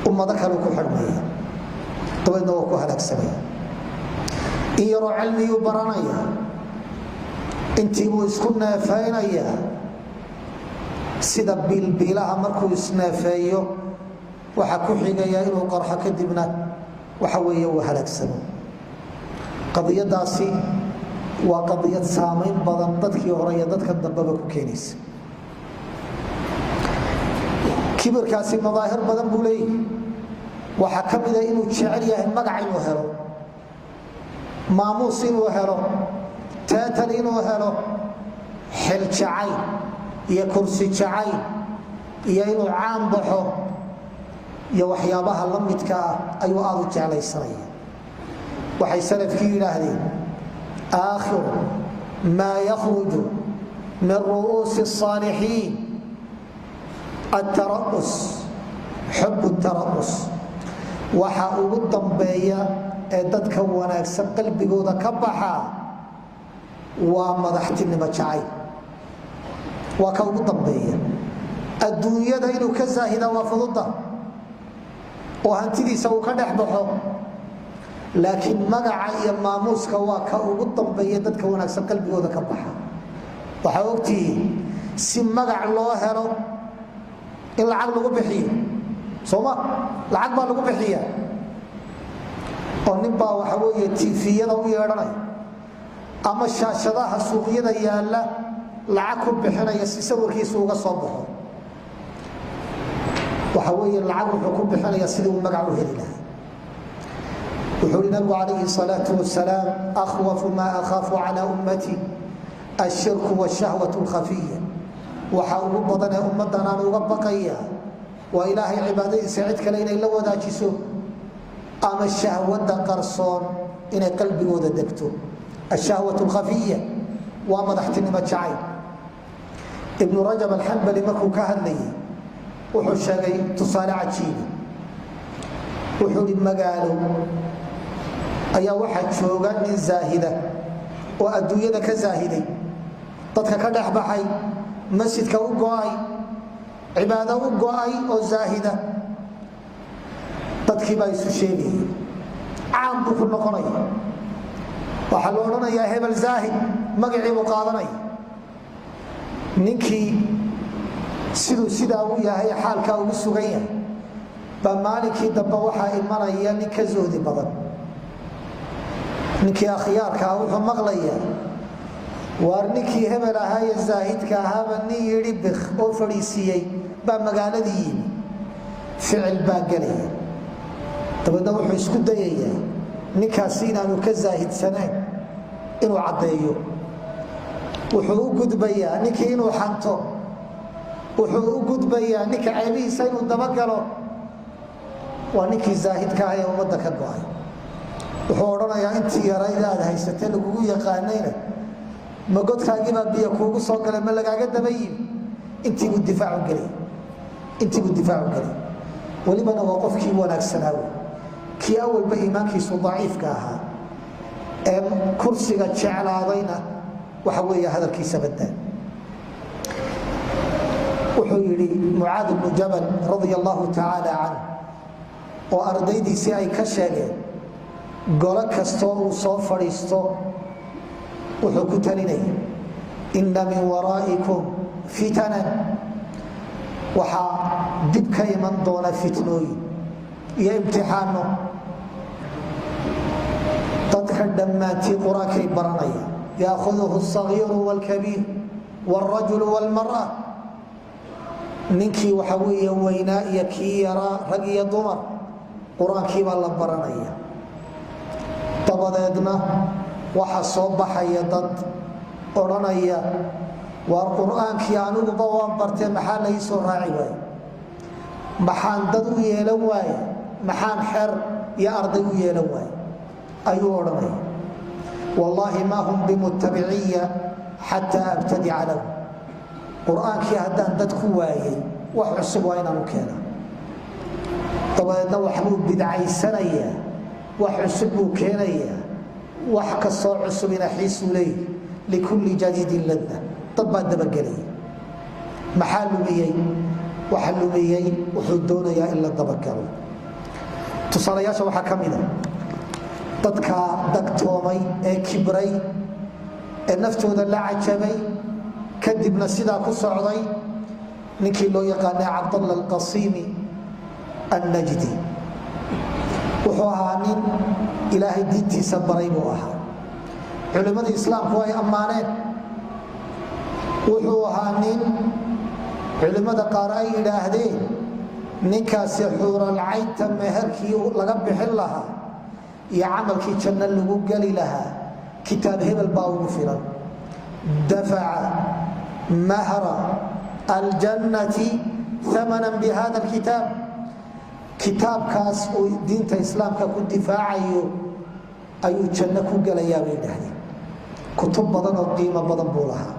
ummado kale ku xidhmaya, dabeedna waa ku halaagsamaya. In yaroo cilmiyuu baranaya, intiibuu isku neefaynayaa sida biilbiilaha. Markuu isneefeeyo, waxaa ku xigaya inuu qarxo, kadibna waxa weeye uu halaagsamo. Qadiyadaasi waa qadiyad saamayn badan dadkii hore iyo dadka dambeba ku keenaysa. Kibirkaasi madaahir badan buu leeyahy. Waxaa ka mida inuu jecel yahay magac inuu helo, maamuus inuu helo, title inuu helo, xil jacayl iyo kursi jacayl, iyo inuu caan baxo iyo waxyaabaha la midka ah ayuu aada u jeclaysanaya. Waxay salafkii yidhaahdeen: "Aakhiru maa yakhruju Min ru'uusi الصaalixiin atara'us, xub tara'us. Waxa ugu dambeeya ee dadka wanaagsan qalbigooda ka baxaa waa madaxtinimo jacayl, waa ka ugu dambeeya. Adduunyada inuu ka zaahida waa fududa oo hantidiisa uu ka dhex baxo, laakiin magaca iyo maamuuska waa ka ugu dambeeya dadka wanaagsan qalbigooda ka baxa. Waxaa ogtihiin si magac loo helo in lacag lagu bixiyo, sooma? Lacag baa lagu bixiya oo nin baa waxa weeye TV-yada u yeedhanaya ama shaashadaha suuqyada yaalla lacag ku bixinaya si sawirkiisu uga soo baxo. Waxa weeye lacag wuxuu ku bixinaya sidii uu magac u heli lahaa. Wuxuu hi nabigu calayhi salaau wasalaam: "Akhwafu maa akhaafu calaa ummati ashirku washahwat lkhafiya." Waxa ugu badan ee ummaddan aan uga baqaya waa Ilaahay cibaadadiisa cid kale inay la wadaajiso ama shahwada qarsoon inay qalbigooda degto. Ashahwat lkhafiya waa madaxtinimo jacayl. Ibnu Rajab Alxambali markuu ka hadlayay wuxuu sheegay tusaale cajiiba. Wuxuu hi magaalo ayaa waxaa jooga nin zaahida oo adduunyada ka zaahiday, dadka ka dhex baxay, masjidka u go'ay, cibaado u go'ay oo zaahida. Dadkii baa isu sheegaya, caan buu ku noqonaya. Waxaa la odhanayaa hebel zaahid, magacii buu qaadanaya. Ninkii siduu sidaa u yahay, xaalkaa ugu sugan yahay, baa maalinkii dambe waxaa imanaya nin ka zuhdi badan. Ninkii akhyaarka ah wuxuu maqlayaa: waar, ninkii hebel ahaa ee zaahidka ahaaba nin yidhi bik oo fadhiisiiyey baa magaaladii yimi. Ficil baa gelaya. Dabeedna wuxuu isku dayayaa ninkaasi inaanu ka zaahidsanayn inuu caddeeyo. Wuxuu u gudbayaa ninkii inuu xanto, wuxuu u gudbayaa ninka ceebihiisa inuu dabagalo. Waa ninkii zaahidka ah ee ummadda ka go'ay. Wuxuu odhanayaa: intii yarayd aad haysatee lagugu yaqaanayna, ma godkaagiibaa biyo kuugu soo galay? Ma lagaaga daba yimi? Intiibuu difaacu gelay, intiibuu difaacu gelay. Welibana waa qofkii wanaagsanaa wey. Kii awalba iimaankiisu daciifka ahaa ee kursiga jeclaadayna waxa weeye hadalkiisa badaa. Wuxuu yidhi Mucaad bnu Jabal radia allahu tacaala canh, oo ardaydiisii ay ka sheegeen golo kastoo uu soo fadhiisto wuxuu ku talinaya: "Inna min waraa'ikum fitanan." Waxaa dib ka iman doona fitnooyin iyo imtixaano. Dadka dhammaantii qur-aankay baranaya, yaahuduhu asagiiru wاlkabiir wاlrajulu wاlmara, ninkii waxa weeye weynaa iyo kii yaraa, rag iyo dumar, qur-aankii baa la baranaya. Dabadeedna waxaa soo baxaya dad odhanaya: waar, qur-aankii aniguba waan bartee, maxaa la ii soo raaci waaye? Maxaan dad u yeelan waaye? Maxaan xer iyo arday u yeelan waaye? Ayuu odhanaya. "Wallaahi maa hum bimuttabiciya xataa abtadica lahu." Qur-aankii haddaan dad ku waayey, wax cusub waa inaan u keena. Dabadeedna waxbuu bidcaysanayaa, wax cusub buu keenayaa. Wax kastoo cusubina xiisuu leeyahy, likulli jadiidin ladda. Dad baa dabagelaya. Maxaa lumiyey? Waxa lumiyey wuxuu doonayaa in la dabagalo. Tusaalayaasha waxaa ka mida dadka dagtoomay ee kibray ee naftooda la cajabay, kadibna sidaa ku socday, ninkii loo yaqaanay Cabdalla Alqasiimi Annajdi. Wuxuu ahaa nin Ilaahay diintiisa baray buu ahaa, culimmadii islaamku ay ammaaneen. Wuxuu ahaa nin culimmada qaar ay yidhaahdeen ninkaasi xuuralcaynta meherkii laga bixin lahaa iyo camalkii janno lagu geli lahaa kitaab hebel baa ugu filan. Dafaca mahra aljannati amanan bi hada alkitaab. Kitaabkaas uu diinta islaamka ku difaacayo ayuu janno ku gelayaa, bay dhahdeen. Kutub badan oo qiimo badan buu lahaa.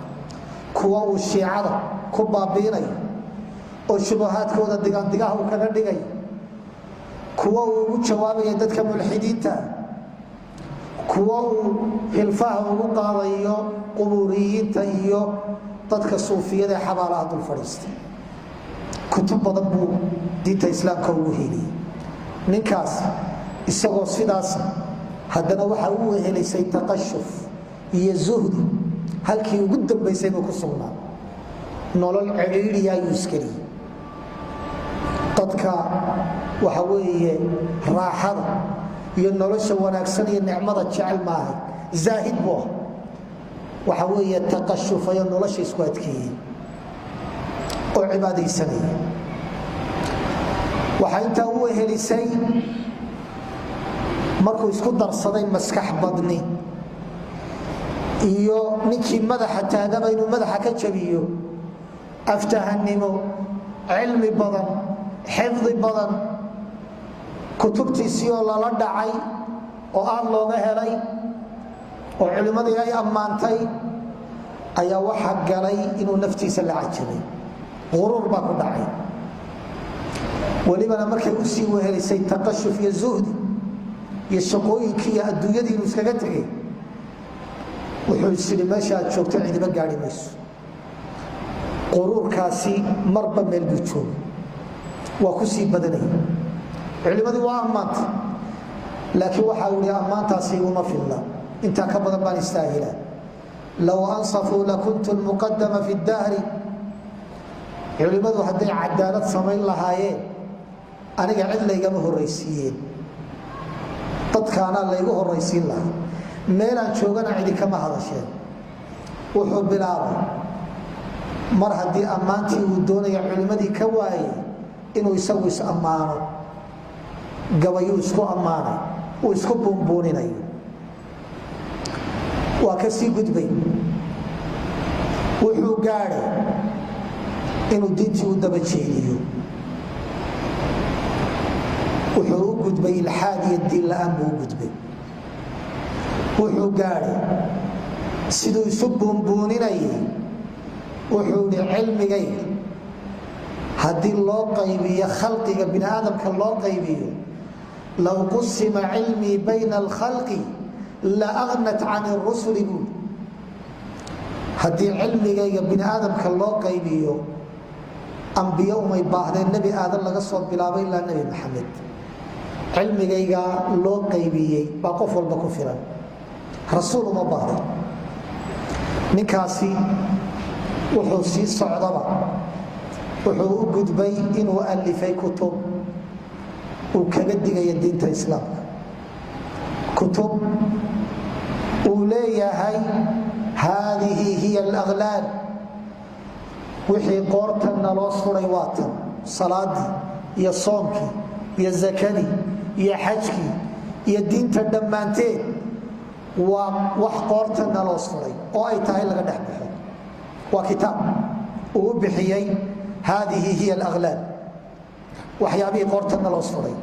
Kuwa uu Shiicada ku baabiinayo oo shubahaadkooda digaandigaha uu kaga dhigayo, kuwa uu ugu jawaabaya dadka mulxidiinta, kuwa uu hilfaha ugu qaadayo qubuuriyiinta iyo dadka suufiyada ee xabaalaha dul fadhiista. Kutub badan buu diinta Islaamka ugu heliyey ninkaas. Isagoo sidaas haddana waxa u wehelisay taqashuf iyo zuhdi halkii ugu dambaysay buu ku sugnaa. Nolol cidhiidhiya ayuu iskeliyey. Dadka waxa weeye raaxada iyo nolosha wanaagsan iyo nicmada jecel maahay, zaahid buu ah. Waxa weeye taqashufayo, nolosha isku adkeeyey oo cibaadaysanaya. Waxaa intaa u wehelisay, markuu isku darsaday maskax badni iyo ninkii madaxa taagaba inuu madaxa ka jabiyo, aftahannimo, cilmi badan, xifdi badan, kutubtiisii oo lala dhacay oo aad looga helay oo culimmadii ay ammaantay, ayaa waxa galay inuu naftiisa la cajabay. Quruur baa ku dhacay. Welibana markay usii wehelisay taqashuf iyo zuhdi iyo shaqooyinkii iyo adduunyadii inuu iskaga tegay, wuxuu is idhi, "Meesha aad joogto cidiba gaari mayso." Quruurkaasi marba meel buu joogay, waa ku sii badanaya. Culimadii waa ammaantay, laakiin waxa uu ihi, "Ammaantaasi iguma filla, intaa ka badan baan istaahilaa. Low ansafuu lakuntu lmuqadama fi dahri." Culimmadu hadday cadaalad samayn lahaayeen, aniga cid laygama horaysiiyeen, dadkaanaa laygu horaysiin lahaa, meelaan joogana cidi kama hadasheen. Wuxuu bilaabay, mar haddii ammaantii uu doonaya culimmadii ka waayey, inuu isagu is ammaano. Gabayuu isku ammaanay, uu isku buunbuuninayo. Waa ka sii gudbay, wuxuu gaadhay inuu diintii u daba jeediyo. Wuxuu u gudbay ilxaad iyo diin la'aan buu u gudbay. Wuxuu gaadhay, siduu isu buunbuuninayay, wuxuu ihi, "Cilmigayga haddii loo qaybiyo khalqiga bini aadamka loo qaybiyo, low qusima cilmii bayna alkhalqi la agnat can rusuli," buui. "Haddii cilmigayga bini aadamka loo qaybiyo, ambiyo umay baahdeen. Nebi Aadan laga soo bilaabay ilaa Nebi Maxamed, cilmigayga loo qaybiyey baa qof walba ku filan, rasuul uma baahday." Ninkaasi wuxuu sii socdaba, wuxuu u gudbay inuu alifay kutub uu kaga digaya diinta Islaamka, kutub uu leeyahay, "Haadihi hiya alaglaal, wixii qoortanna loo suray waa tan, salaadii iyo soomkii iyo zakadii iyo xajkii iyo diinta dhammaanteed waa wax qoortanna loo suray oo ay tahay laga dhex baxo." Waa kitaab uu u bixiyey "Haadihi hiya alaglaal", waxyaabihii qoortanna loo suray.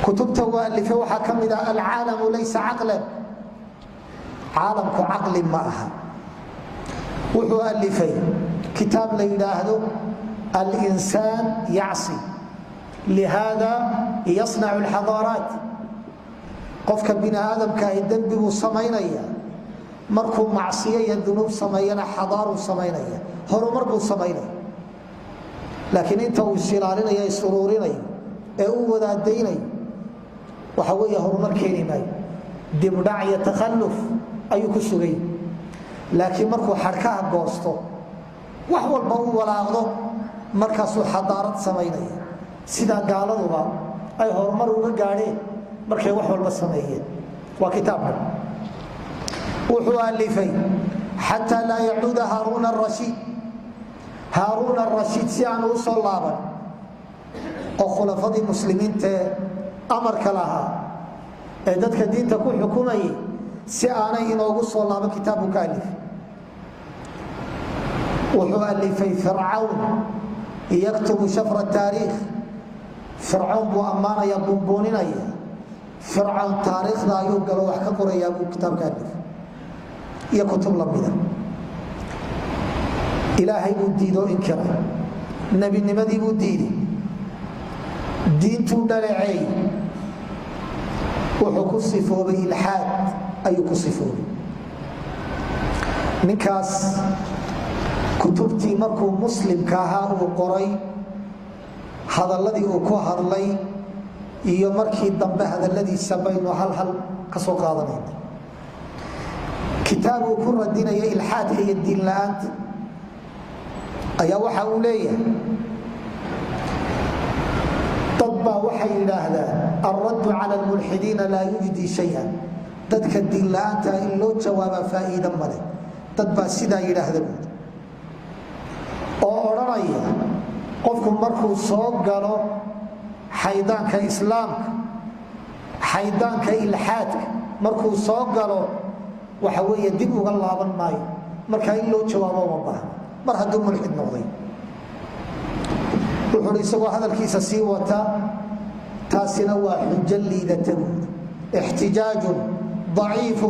Kutubta uu alifay waxaa ka mid ah "Alcaalamu laysa caqlan", caalamku caqli ma aha. Wuxuu alifay kitaab la yidhaahdo "Alinsaan yacsi lihaada yasnacu alxadaaraat", qofka bini aadamkaahi dembiguu samaynaya, markuu macsiyo iyo dunuub sameeyana xadaaruu samaynaya, horumar buu samaynaya. Laakiin inta uu isilaalinayo, isuruurinayo ee uu wadaadaynayo, waxa weeye horumar keeni maayo, dibdhac iyo takhalluf ayuu ku sugay. Laakiin markuu xadhkaha goosto, wax walba u walaaqdo, markaasuu xadaarad samaynaya, sidaa gaaladuba ay horumar uga gaadheen markay wax walba sameeyeen. Waa kitaabka. Wuxuu alifay "Xataa laa yacuuda Haaruun arashiid", Haaruun Arashiid si aanu u soo laaban, oo khulafadii muslimiintae amarka lahaa ee dadka diinta ku xukumayay si aanay inoogu soo laaban, kitaabku ka alifay. Wuxuu alifay "Fircawn yaktubu shafra taariikh", Fircawn buu ammaanaya, buunbuuninaya, Fircawn taariikhda ayuu galo, wax ka qorayaa buu kitaabka alifay, iyo kutub lamida. Ilaahay buu diidoo inkiray, nebinimadii buu diiday, diintuu dhaleeceey, wuxuu ku sifoobay ilxaad ayuu ku sifoobay. Ninkaas kutubtii markuu muslimka ahaa uu qoray, hadalladii uu ku hadlay iyo markii dambe hadalladiisa baynu hal hal ka soo qaadanayna. Kitaab uu ku radinaya ilxaadka iyo diin la-aanta ayaa waxa uu leeyahay: dad baa waxay yidhaahdaan "الرد على الملحدين لا يجدي شيئا", dadka diin la-aanta in loo jawaabaa faa'iida male. Dad baa sidaa yidhaahda buuri oo odhanaya qofku markuu soo galo xaydaanka islaamka, xaydaanka ilxaadka markuu soo galo, waxa weeye dib uga laaban maayo, marka in loo jawaabo ma baahna mar hadduu mulxid noqday. Wuxuu isagoo hadalkiisa sii wata: taasina waa xujo liidata buuri, احتجاج ضعيف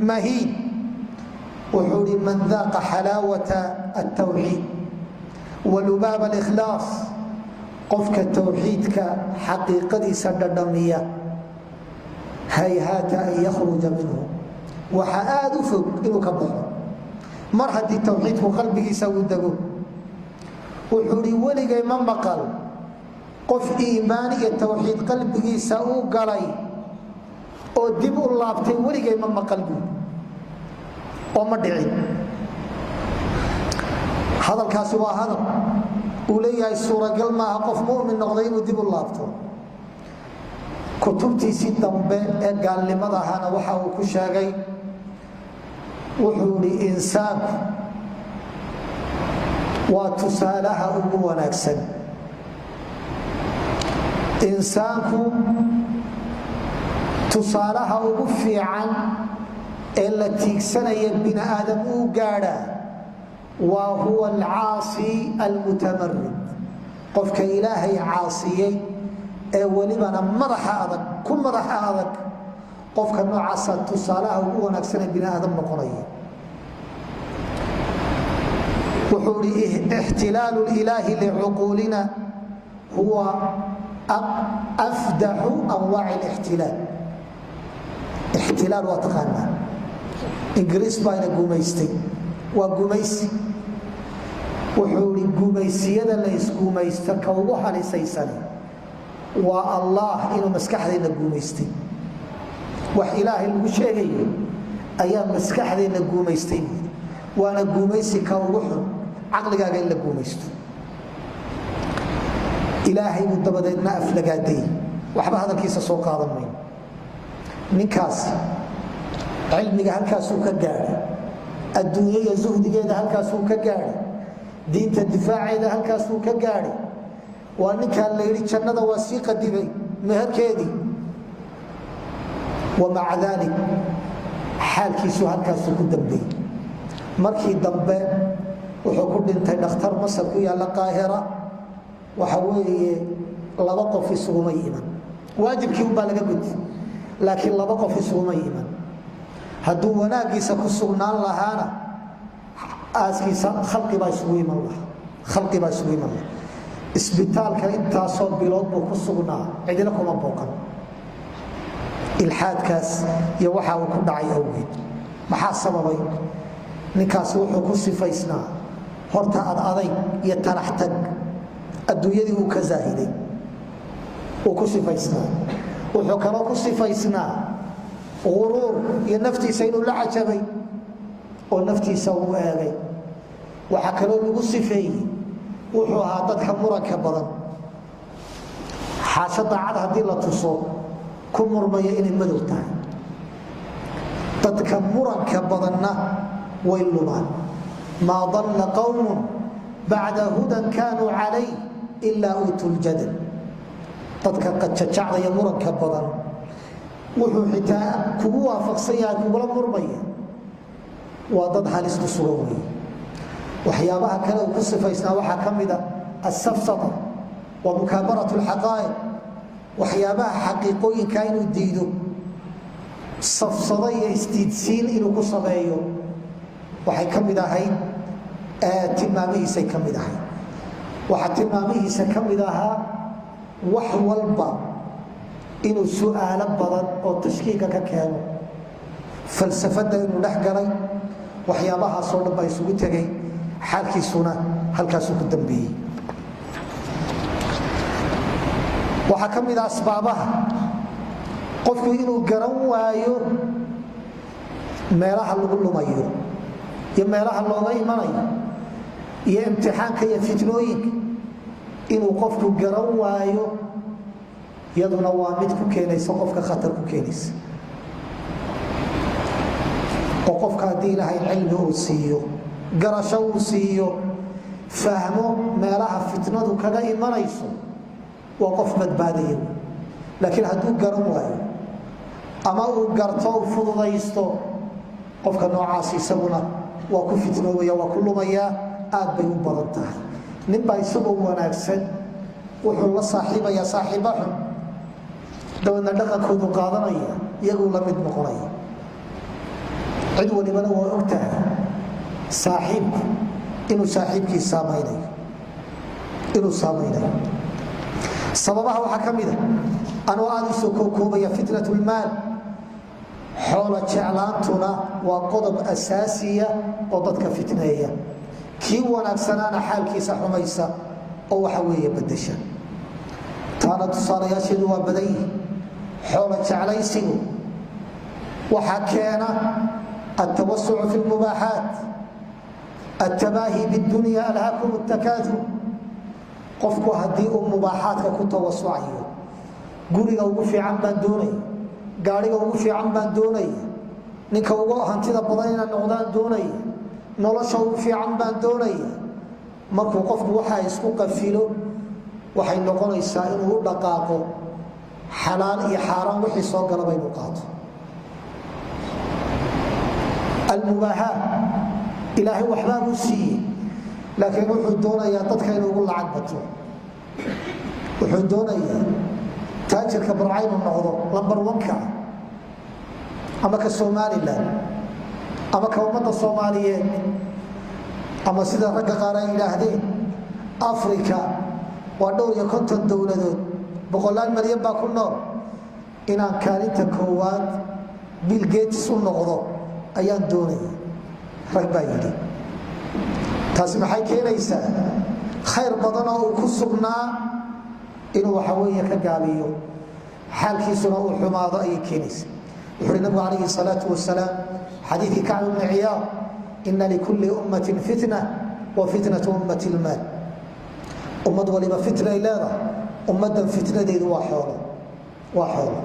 مهين. Wuxuu hi: من ذاق حلاوة التوحيد ولباب الإخلاص, qofka towxiidka xaqiiqadiisa dhadhamiya, هيهات أن يخرج منه, waxaa aada u fog inuu ka baxo mar haddii towxiidku qalbigiisa uu dego. Wuxuu hi: weligay ma maqal qof iimaan iyo towxiid qalbigiisa uu galay oo dib u laabtay, weligay ma maqal buui oo ma dhicin. Hadalkaasi waa hadal uu leeyahay suuragal maaha qof mumin noqday inuu dib u laabto. Kutubtiisii dambe ee gaalnimada ahaana waxa uu ku sheegay, wuxuu ihi: insaanku waa tusaalaha ugu wanaagsan, insaanku tusaalaha ugu fiican ee la tiigsanaya bini aadam uu gaadhaa waa هو العاصي المتمرد, qofka Ilaahay caasiyey ee welibana madaxa adag ku madaxa adag. Qofka noocaasa tusaalaha ugu wanaagsan ee bini aadam noqonaya. Wuxuu ihi: احتلال الإله لعقولنا هو أفدح أنواع الاحتلال. Ixtilaal waa taqaanaa, Ingiriis baa ina gumaystay, waa gumaysi. Wuxuu ihi: gumaysiyada la isgumaysto ka ugu halisaysani waa Allah inuu maskaxdeenna guumaystay. Wax Ilaahay lagu sheegayo ayaa maskaxdeenna guumaystay buui, waana guumaysi ka ugu xun, caqligaaga in la guumaysto. Ilaahay buu dabadeedna aflagaaday. Waxba hadalkiisa soo qaadan mayno. Ninkaasi cilmiga halkaasuu ka gaadhay, adduunya iyo zuhdigeeda halkaasuu ka gaadhay, diinta difaaceeda halkaasuu ka gaadhay. Waa ninkaa la yidhi jannada waa sii qadimay meherkeedii. ومع ذلك xaalkiisu halkaasuu ku dambeeyey. Markii dambe wuxuu ku dhintay dhakhtar Masar ku yaalla, Qaahira. Waxa weeye laba qof isuguma iman, waajibkii unbaa laga gudi, laakiin laba qof isuguma iman. Hadduu wanaagiisa ku sugnaan lahaana aaskiisa khalqibaa isugu iman lahaa, khalqibaa isugu iman lahaa. Isbitaalka intaasoo bilood buu ku sugnaa, cidina kuma booqan, ilxaadkaas iyo waxa uu ku dhacay awgeed. Maxaa sababay? Ninkaasi wuxuu ku sifaysnaa horta ad adayg iyo talaxtag, adduunyadii uu ka zaahiday uu ku sifaysnaa. Wuxuu kaloo ku sifaysnaa guruur iyo naftiisa inuu la cajabay oo naftiisa uu eegay. Waxaa kaloo lagu sifeeyey wuxuu ahaa dadka muranka badan, xaasho daacad haddii la tuso ku murmaya inay madow tahay. Dadka muranka badanna way lumaan. ما ضل قوم بعد هدى كانوا عليه إلا أوتوا الجدل. Dadka qajajacdaya, muranka badan, wuxuu xitaa kugu waafaqsan yahay kugula murmaya, waa dad halis ku sugan wey. Waxyaabaha kale uu ku sifaysnaa waxaa ka mida السفسطة ومكابرة الحقائق, waxyaabaha xaqiiqooyinka inuu diido, safsado iyo isdiidsiin inuu ku sameeyo. Waxay ka mid ahayd Tilmaamihiisay ka mid ahay. Waxaa tilmaamihiisa ka mid ahaa wax walba inuu su'aalo badan oo tashkiika ka keeno, falsafadda inuu dhex galay. Waxyaabahaasoo dhan baa isugu tegay, xaalkiisuna halkaasuu ku dambeeyey. Waxaa ka mid a asbaabaha qofku inuu garan waayo meelaha lagu lumayo iyo meelaha looga imanayo iyo imtixaanka iyo fitnooyinka inuu qofku garan waayo, iyaduna waa mid ku keenaysa qofka khatar ku keenaysa. Oo qofka haddii Ilaahay cilmi uu siiyo, garasho uu siiyo, fahmo meelaha fitnadu kaga imanayso, waa qof badbaadaya. Laakiin hadduu garan waayo ama uu garto u fududaysto, qofka noocaas isaguna waa ku fitnoobaya, waa ku lumayaa. Aad bay u badan tahay. Ninbaa isagoo wanaagsan wuxuu la saaxiibayaa saaxiiba xun, dabeedna dhaqankoodu qaadanaya, iyaguu la mid noqonaya. Cid walibana waa og tahay saaxiibku inuu saaxiibkii saamaynayo, inuu saamaynayo. Sababaha waxaa ka mida, anoo aada u soo kookoobaya, fitnat lmaal. Xoola jeclaantuna waa qodob asaasiya oo dadka fitneeya, kii wanaagsanaana xaalkiisa xumaysa oo waxa weeye badasha. Taana tusaalayaasheedu waa badan yihi. Xoola jeclaysigu waxaa keena altawasucu fi lmubaaxaat, altabaahi bidunya, alhaakum takaaur. Qofku haddii uu mubaaxaadka ku tawasucayo, guriga ugu fiican baan doonaya, gaariga ugu fiican baan doonaya, ninka ugu hantida badan inaan noqdaan doonaya, nolosha ugu fiican baan doonaya, markuu qofku waxa isku qafilo, waxay noqonaysaa inuu u dhaqaaqo xalaal iyo xaaraan wixii soo galaba inuu qaato. Almubaaxaat, Ilaahay waxbaa buu siiyey, laakiin wuxuu doonayaa dadka inuu ugu lacag bato. Wuxuu doonayaa taajirka Burco inuu noqdo number one-ka, ama ka Somalilan, ama ka ummadda Soomaaliyeed, ama sida ragga qaar ay yidhaahdeen, Africa waa dhowr iyo 50 dowladood, boqolaal malyan baa ku nool, inaan kaalinta koowaad Bill Gates u noqdo ayaan doonaya, rag baa yidhi. Taasi maxay keenaysaa? Khayr badanoo uu ku sugnaa inuu waxa weeye ka gaabiyo, xaalkiisuna uu xumaado ayay keenaysa. Wuxu uhi nabigu calayhi salaau wasalaam xadiidkii Kacb bni Ciyaad: "Ina likulli ummatin fitna wa fitnatu ummati lmaal." Ummad waliba fitnay leedahay, ummaddan fitnadeedu waa xoolo, waa xoolo.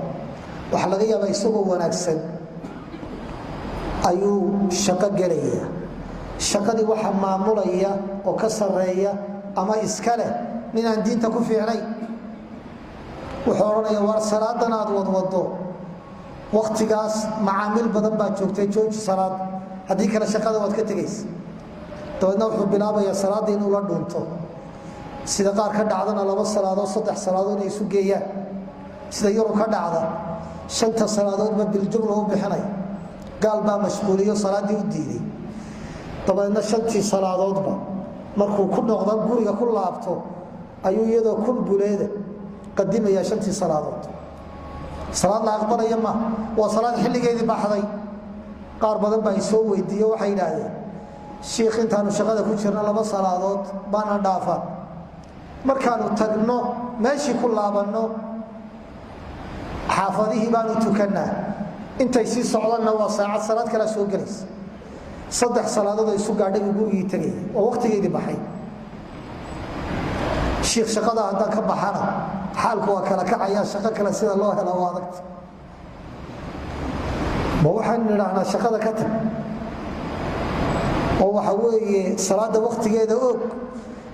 Waxaa laga yaabaa isagoo wanaagsan ayuu shaqo gelaya. Shaqadii waxa maamulaya oo ka sareeya ama iska leh ninaan diinta ku fiicnay. Wuxuu odhanaya: "Waar, salaadan aad wadwado, waktigaas macaamiil badan baa joogtay, jooji salaad, haddii kale shaqada waad ka tegaysa." Dabeedna wuxuu bilaabayaa salaadda inuu la dhunto, sida qaar ka dhacdana laba salaadood, saddex salaadood inay isu geeyaan, sida Yurub ka dhacda, shanta salaadoodba biljumla u bixinay. Gaal baa mashquuliyo, salaaddii u diiday. Dabeedna shantii salaadoodba markuu ku noqdo, guriga ku laabto, ayuu iyadoo kun buleeda qadimayaa shantii salaadood. Salaad la aqbalaya ma waa salaad xilligeedii baxday. Qaar badan baa isoo weydiiye, waxay yidhaahdeen: "Shiikh, intaanu shaqada ku jirno laba salaadood baana dhaafaan, markaanu tagno meeshii ku laabanno xaafadihii baanu tukannaa, intay sii socdanna waa saacad, salaad kalaa soo gelaysa, saddex salaadood ay isu gaadhay buu gurigii tegaya oo waqtigeedii baxay. Shiikh, shaqada haddaan ka baxana xaalku waa kala kacaya, shaqo kale sida loo hela waa adagta. Ma waxaynu nidhaahnaa shaqada ka tag oo waxa weeye salaada waqtigeeda og?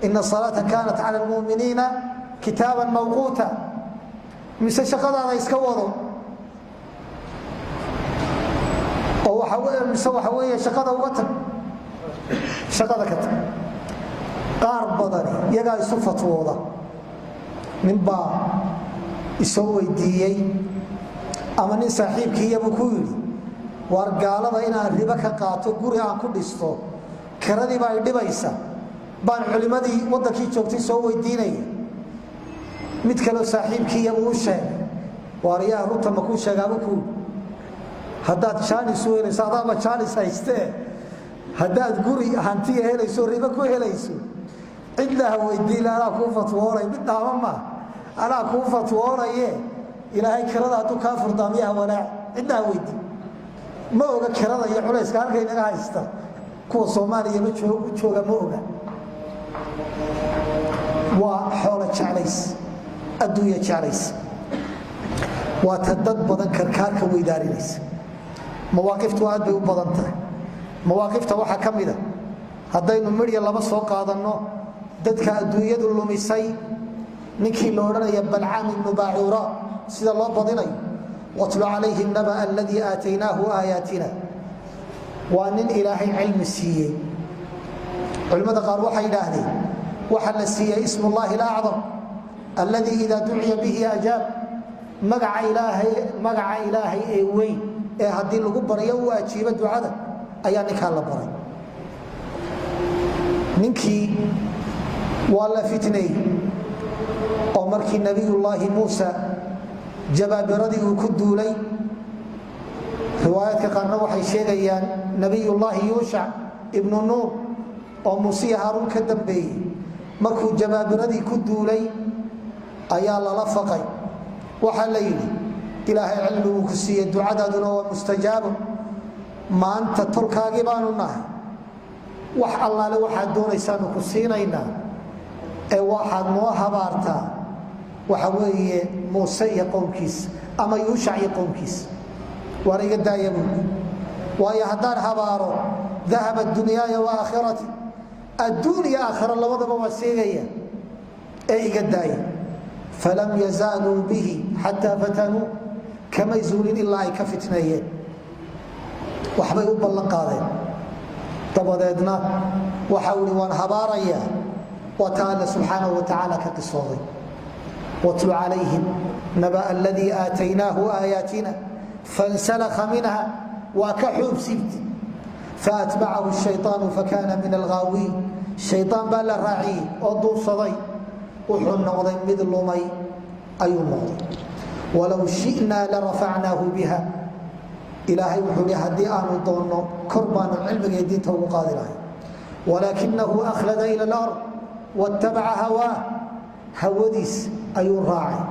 Ina salaata kaanat cala lmuminiina kitaaban mawquuta. Mise shaqadaada iska wado oo mise waxa weeye shaqada uga tag, shaqada ka tag? Qaar badani iyagaa isu fatwooda. Ninbaa isoo weydiiyey, ama nin saaxiibkiiyabuu ku yidhi: "Waar, gaalada inaan ribo ka qaato, guri aan ku dhisto, Kiradiiba ay dhibaysa baan culimmadii waddankii joogtay soo weydiinaya. Mid kaleo saaxiibkiiya uu sheegay, waaryaha, runta ma kuu sheegaaba kuu? Haddaad jaanis u helayso, adaaba jaanis haystee, haddaad guri hantiya helayso, ribo ku helayso, cidna ha weydiin, anaa kuu fatwoonay. Mid dhaama maa, anaa kuu fatwoonaye. Ilaahay kirada hadduu kaa furdaamiyaha walaac, cidna ha weydiin. Ma oga kirada iyo culayska halka inaga haysta. Kuwa Soomaaliya ma jooga, ma oga. Waa xoolo jeclays, adduunya jeclays, waa ta dad badan karkaarka weydaarinaysa. Mawaaqiftu aad bay u badan tahay. Mawaaqifta waxaa ka mida, haddaynu midhya laba soo qaadanno, dadka adduunyadu lumisay, ninkii la odhanaya Balcaam ibnu Baacuura, sida loo badinayo. واتل عليهم نبأ الذي آتيناه آياتنا. Waa nin Ilaahay cilmi siiyey. Culimmada qaar waxay yidhaahdeen waxaa la siiyey اسم الله الأعظم الذي إذا دعي به أجاب, magaca Ilaahay, magaca Ilaahay ee weyn ee haddii lagu baryo uu ajiibo ducada, ayaa ninkaa la baray. Ninkii waa la fitneeyey oo markii Nabiyullaahi Muusa jabaabiradii uu ku duulay, riwaayaadka qaarna waxay sheegayaan Nabiyullaahi Yuushac ibnu Nuun oo Muusiya Haaruun ka dambeeyey, markuu jabaabiradii ku duulay ayaa lala faqay. Waxaa la yidhi, Ilaahay cilmiguu ku siiyey, ducadaaduna waa mustajaabo, maanta tolkaagii baanu nahay, wax allaale waxaad doonaysaanu ku siinaynaa, ee waxaad noo habaartaa waxa weeye Muuse iyo qowmkiisa ama Yuushac iyo qowmkiisa. Waar, iga daaya buui, waayo haddaan habaaro ذهبت دنياي وآخرتي, adduun iyo aakhiro labadaba waa seegaya, ee iga daaya. فلم يزالوا به حتى فتنوه, kamay zuulin ilaa ay ka fitneeyeen. Waxbay u ballan qaadeen, dabadeedna waxa ui waan habaarayaa. Waa ta Alle subxaanahu wa tacaala ka qisooday: واتل عليهم نبأ الذي آتيناه آياتنا فانسلخ منها, waa ka xuub siibti, فأتبعه الشيطان فكان من الغاوين. Shayaan baa la raaciyey oo duubsaday, wuxuu noqday mid lumay ayuu noqday. ولو شئنا لرفعناه بها. Ilaahay wuxuu hi, haddii aanu doonno, kor baanu cilmiga iyo diinta ugu qaadi lahay. ولكنه أخلد إلى الأرض واتبع هواه, hawadiis ayuu raacay.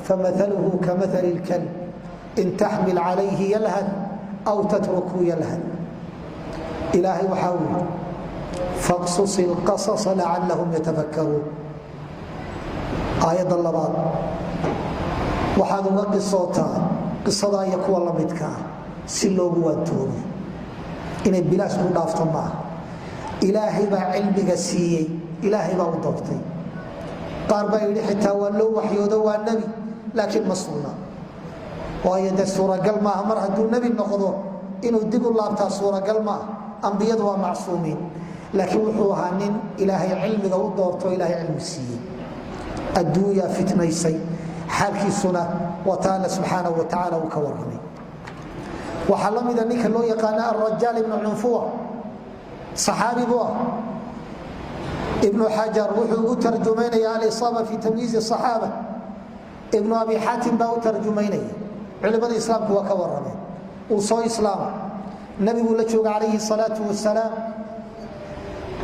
فمثله كمثل الكلب إن تحمل عليه يلهث أو تتركه يلهث. Ilaahay waxaa uu yidhi: فاقصص القصص لعلهم يتفكرون. Aayadda labaad, waxaad uga qisootaa qisadaa iyo kuwa la midka ah si loogu waantoobo. Inay bilaash ku dhaafto maaha. Ilaahay baa cilmiga siiyey, Ilaahay baa u doortay. Qaar baa yidhi xitaa waa loo waxyoodo, waa nebi, laakiin ma sugna, waayo dee suuragal maaha mar hadduu nebi noqdo inuu dib u laabtaa, suuragal maaha. Ambiyadu waa macsuumiin. Laakiin wuxuu ahaa nin Ilaahay cilmiga u doorto, Ilaahay cilmi siiyey. Adduunyaa fitnaysay, xaalkiisuna waa ta Alle subxaanahu wa tacaala uu ka warramay. Waxaa la mida ninka loo yaqaana Arajaal ibnu Cunfuwa. Saxaabi buu ah. Ibnu Xajar wuxuu ugu tarjumaynaya الإصابة في تمييز الصحابة. Ibnu Abi Xaatim baa u tarjumaynaya. Culimada islaamku waa ka warrameen. Uu soo islaama, nabiguu la jooga calayhi salaau wasalaam.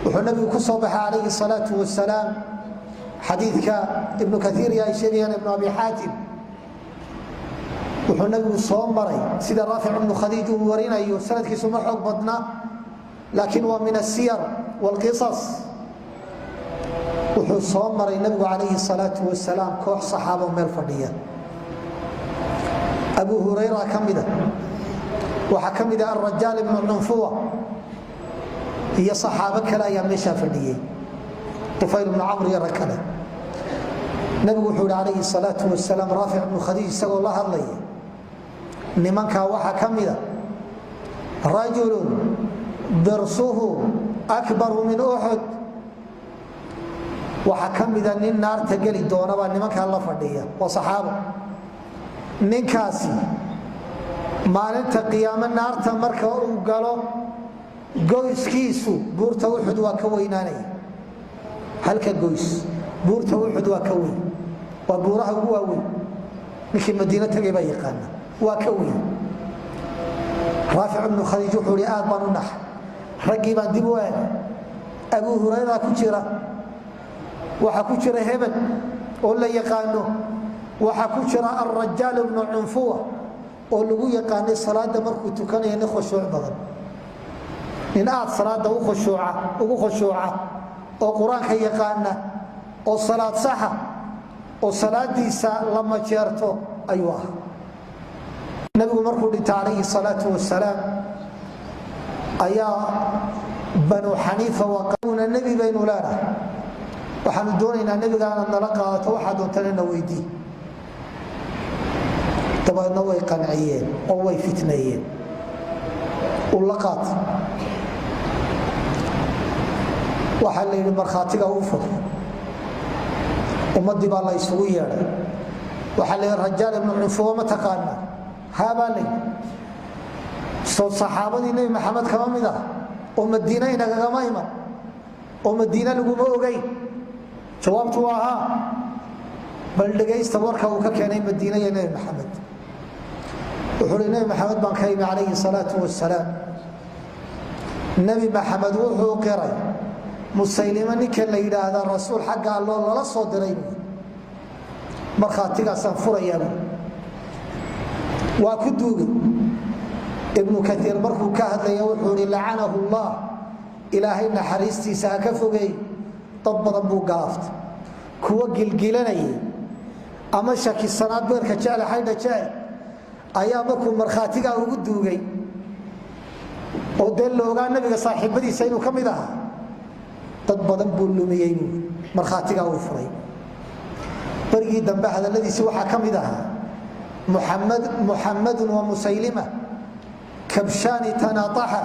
Wuxuu nabigu ku soo baxay calayhi salaau wasalaam, xadiidka Ibnu Kaiir ay sheegayaan, Ibnu Abi Xaatim, wuxuu nabigu soo maray, sida Raafic ibnu Khadiij uu warinayo, sanadkiisu ma xoog badna, laakiin waa min السير والقصص. Wuxuu soo maray nabigu calayhi salaau wasalaam koox saxaabo meel fadhiya. Abu Hurayra ka mida, waxaa ka mida Arajaal ibnu Cunfuwa iyo saxaabo kale ayaa meeshaa fadhiyey, Tufayl ibnu Camr iyo rag kale. Nabigu wuxuu yihi calayhi salaau wasalaam, Raafic ibnu Khadiij isagoo la hadlaya: "Nimankaa waxaa ka mida رجل ضرسه أكبر من أحد." Waxaa ka mida nin naarta geli doonabaa nimankaa la fadhiya, waa saxaabo. Ninkaasi maalinta qiyaamo naarta marka uu galo Goyskiisu buurta Uxud waa ka weynaanaya. Halka goys buurta Uxud waa ka weyn, waa buuraha ugu waaweyn. Ninkii Madiino tagay baa yaqaana, waa ka weyn. Raafic ibnu Khadiij wuxuu ihi: aad baan u naxay, raggii baan dib u eegay. Abu Hurayra ku jira, waxaa ku jira hebel oo la yaqaano, waxaa ku jira Alrajaal ibnu Cunfuwa oo lagu yaqaanay salaada markuu tukanaya nin khushuuc badan, nin aad salaada ugu khushuuca oo Qur-aanka yaqaana oo salaad saxa oo salaadiisa la majeerto ayuu ahaa. Nabigu markuu dhinta calayhi salaau wasalaam ayaa Banu Xaniifa waquna: nebi baynu leenahay, waxaanu doonaynaa nebiga inaad nala qaadato, waxaa doontana na weydii. Dabeedna way qanciyeen oo way fitneeyeen, ula qaat. Waxaa la yidhi: markhaatiga u fur. Ummaddii baa la isugu yeedhay. Waxaa la yidhi: Rajaal ibnu Cunfuwa ma taqaanaa? Haabaa la yidhi. Soo saxaabadii Nebi Maxamed kama mid ah oo Madiine inagagama iman oo Madiine laguma ogeyn? Jawaabtu waa haa. Bal dhegaysta warka uu ka keenay Madiine iyo Nebi Maxamed. Wuxuu hi: Nebi Maxamed baan ka imi calayhi salaau wasalaam. Nebi Maxamed wuxuu qiray Musaylimo ninka la yidhaahdaa rasuul xagga Alloo lala soo diray buui. Markhaatigaasaan furayaa buui. Waa ku duugay. Ibnu Kaiir markuu ka hadlaya wuxuu ihi: lacanahu Allah, Ilaahay naxariistiisa ha ka fogeey, dad badan buu galaaftay. Kuwa gilgilanayay ama shakisanaad beerka jecel xaydha jecel ayaa markuu markhaatigaa ugu duugay oo dee la ogaa nabiga saaxiibadiisa inuu ka mid ahaa, dad badan buu lumiyey buu markhaatigaa uu furay. Berigii dambe hadalladiisi waxaa ka mid ahaa: Muxammadun wa Musaylima kabshaani tanaaaxa.